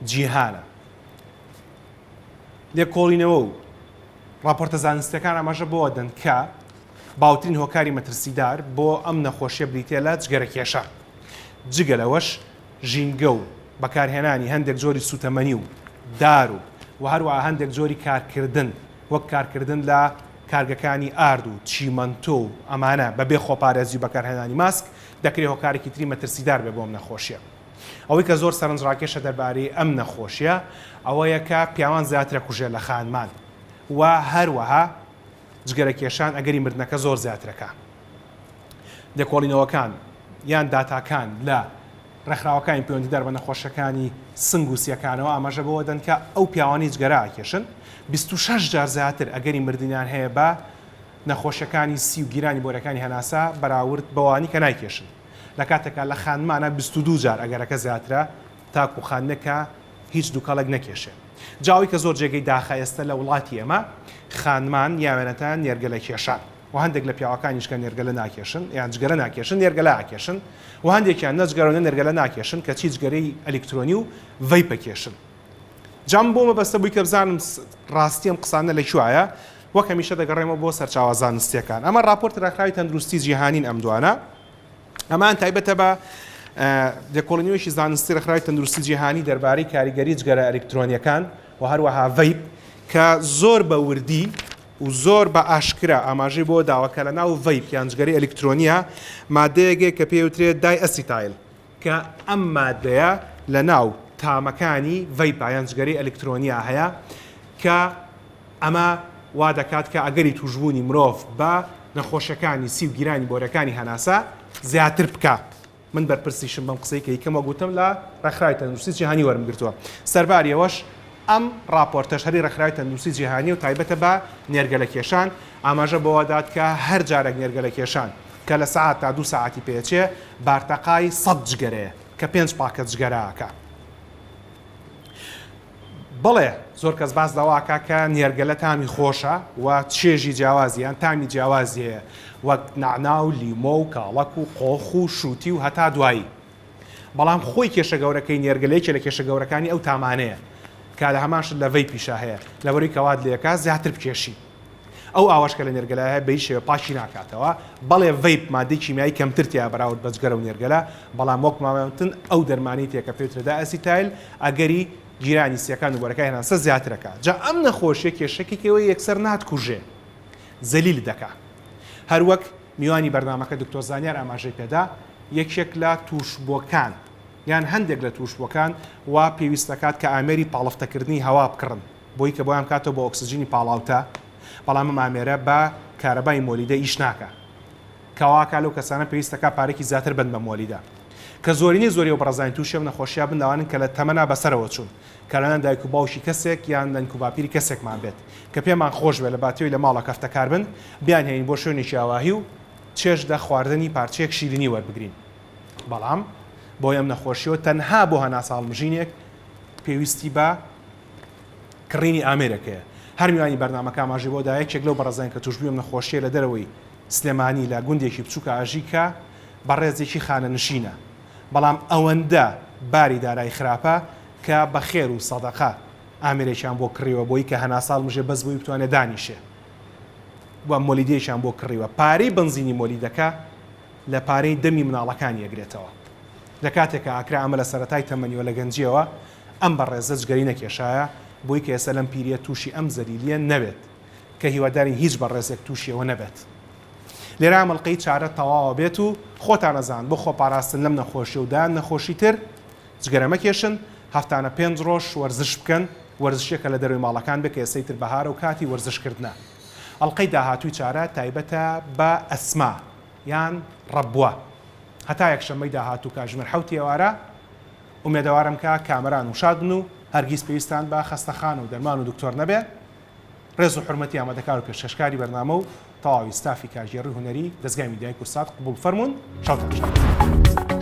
جیهانە. لێکۆڵینەوە و ڕاپۆرتە زانستیەکان ئاماژە بەوە دەن کە باوترین هۆکاری مەترسیدار بۆ ئەم نەخۆشیە بریتیە لە جگەرەکێشان. جگە لەوەش ژینگە و بەکارهێنانی هەندێک جۆری سووتەمەنی و دارو و هەروەها هەندێک جۆری کارکردن وەک کارکردن لە کارگەکانی ئارد و چیمەنتۆ و ئەمانە بەبێ خۆپارێزی و بەکارهێنانی ماسک دەکرێ هۆکارێکی تری مەترسیدار بێ بۆ ئەم نەخۆشیە. ئەوەی کە زۆر سەرنجڕاکێشە دەربارەی ئەم نەخۆشیە ئەوەیە کە پیاوان زیاتر ئەکوژێ لە خانمان و هەروەها جگەرەکێشان ئەگەری مردنەکە زۆر زیاترەکا. لێکۆڵینەوەکان یان داتاکان لە ڕێکخراوەکانی پەیوەندیدار بە نەخۆشیەکانی سنگ و سیەکانەوە ئاماژە بەوە دەن کە ئەو پیاوانەی جگەرە ئەکێشن 26 جار زیاتر ئەگەری مردنیان هەیە بە نەخۆشیەکانی سی و گیرانی بۆریەکانی هەناسە بەراورد بەوانی کە نایکێشن لە کاتێکا لە خانمانە 22 جار ئەگەرەکە زیاترە تاکو خانمێک کە هیچ دوکەڵێک نەکێشێ. جا ئەوەی کە زۆر جێگەی داخە ئێستە لە وڵاتی ئێمە خانمان یاوێنەتە نێرگەلە کێشان و هەندێک لە پیاوەکانیش کە نێرگەلە ناکێشن یان جگەرە ناکێشن نێرگەلە ئەکێشن و هەندێکیان نە جگەرە و نە نێرگەلە ناکێشن کەچی جگەرەی ئەلیکترۆنی و vape ئەکێشن. جا من بۆ مەبەستە بووی کە بزانم ڕاستی ئەم قسانە لە کوایە وەک هەمیشە دەگەڕێمەوە بۆ سەرچاوە زانستیەکان. ئەمە ڕاپۆرتی ڕێکخراوی تەندروستی جیهانین ئەم دوانە. ئەمان تایبەتە بە لێکۆڵینەوەیەکی زانستی ڕێکخراوی تەندروستی جیهانی دەربارەی کاریگەری جگەرە ئەلیکترۆنیەکان و هەروەها vape کە زۆر بە وردی و زۆر بە ئاشکرا ئاماژەی بۆ داوە کە لە ناو vape یان جگەرەی ئەلیکترۆنیە مادەیەک کە پێوترێت diacetyl کە ئەم مادەیە لە ناو تامەکانی vape یان جگەرەی ئەلیکترۆنیا هەیە کە ئەمە وا دەکات کە ئەگەری تووشبوونی مرۆڤ بە نەخۆشیەکانی سی و گیرانی بۆریەکانی هەناسە زیاتر بکات. من بەرپرسیشم بەم قسەی کە یکەم وەک وتم لە ڕێکخراوی تەندروستی جیهانی وەرم گرتووە. سەرباری ئەوەش ئەم ڕاپۆرتەش هەری ڕێکخراوی تەندروستی جیهانیە و تایبەتە بە نێرگەلە کێشان، ئاماژە بەوە دات کە هەر جارێک نێرگەلە کێشان کە لە سەعات تا دوو سەعاتی پێچێ بارتەقای سەد جگەرەیە کە پێنج پاکەت جگەرە ئەکا. بەڵێ زۆر کەس باس لەوە ئەکا کە نێرگەلە تامی خۆشە و چێژی جیاوازی یان تامی جیاوازی هەیە وەک نەعنا و لیمۆ و کاڵەک و قۆخ و شووتی و هەتا دوایی بەڵام خۆی کێشە گەورەکەی نێرگەلە یەکێ لە کێشە گەورەکانی ئەو تامانەیە کە لە هەمان شت لە vape یشا هەیە لەبەروی کە وات لێکا زیاتر بکێشی. ئەو ئاوەش کە لە نێرگەلە هەیە بە هیچ شێوەیەک پاکی ناکاتەوە، بەڵێ vape مادەی کیمیایی کەمتر تیایە بەراورد بە جگەرە و نێرگەلە، بەڵام وەک وتم ئەو دەرمانەی تێ کە پێوترێ diacetyl ئەگەری گیرانی سیەکان و بۆرەکای هەناسە زیاتر ئەکا. جا ئەم نەخۆشیە کێشەکەی ئەوەیە یەکسەر ناتکوژێ زەلیلت دەکا. هەروەک میوانی بەرنامەکە دکتۆر زانیار ئاماژەی پێدا یەکێک لە تووشبووەکان یان هەندێک لە تووشبووەکان وا پێویست دەکات کە ئامێری پاڵفتەکردنی هەوا بکڕن بۆی کە بۆیان بکاتەوە بۆ ئۆکسجینی پاڵاوتە، بەڵام ئەم ئامێرە بە کارەبای مۆلیدە ئیش ناکا کە واکا لەو کەسانە پێویست دەکا پارەکی زیاتر بەن بە مۆلیدە کە زۆرینەی زۆری ئەو بەڕێزانی تووشی ئەم نەخۆشیە بن لەوانەن کە لە تەمەنا بەسەرەوە چوون کە لەلایەن دایک و باوکی کەسێک یان نەنک و باپیری کەسێکمان بێت کە پێمان خۆش بێت لە باتیەوەی لە ماڵە کەفتەکار بن بیانهێنین بۆ شوێنێکی ئاواهی و چێژ لە خواردنی پارچەیەک شیرینی وەربگرین بەڵام بۆی ئەم نەخۆشیەوە تەنها بۆ هەناسە هەڵمژینێک پێویستی بە کڕینی ئامێرێک هەیە. هەر میوانی بەرنامەکە ئاماژەی بۆ دا یەکێک لەو بەڕێزانی کە تووشبووی ئەم نەخۆشییە لە دەرەوەی سلێمانی لە گوندێکی بچووکا ئەژی کە بەڕێزێکی خانەنشینە بەڵام ئەوەندە باری دارایی خراپە کە بە خێر و سەدەقە ئامێرێکیان بۆ کڕیوە بۆی کە هەناسە هەڵمژێ بەس بۆی بتوانێ دانیشێ و مۆلیدەیەکیان بۆ کڕیوە پارەی بەنزینی مۆلیدەکە لە پارەی دەمی مناڵەکانی ئەگرێتەوە لە کاتێکا ئەکرا ئەمە لە سەرەتای تەمەنیوە لە گەنجیەوە ئەم بەڕێزە جگەرەی نەکێشایە بۆی کە ئێستا لەم پیریە توشی ئەم زەلیلیە نەبێت کە هیوادارین هیچ بەڕێزێک توشی ئەوە نەبێت. لێرە ئەم ئەڵقەی چارە تەواوە بێت و خۆتان ئەزان بۆ خۆپاراستن لەم نەخۆشیە و دەیان نەخۆشی تر جگەرە مەکێشن، هەفتانە پێنج ڕۆژ وەرزش بکەن، وەرزشیەکە لە دەرەوەی ماڵەکان بێت کە ئێستا ئیتر بەهارە و کاتی وەرزش کردنە. ئەڵقەی داهاتووی چارە تایبەتە بە ئەسما یان ڕەبوە. هەتا یەکشەممەی داهاتوو کاتژمێر حەوتی ئێوارە ئومێدەوارم کە کامەران و شاد بن و هەرگیز پێویستان بە خەستەخانە و دەرمان و دکتۆر نەبێ. ڕێز و حورمەتی ئامادەکار و پێشکەشکاری بەرنامە و تەواوی ستافی کارگێڕی هونەری دەزگای میدیایی کوردسات قبوڵ فەرموون. شەوتان شاد.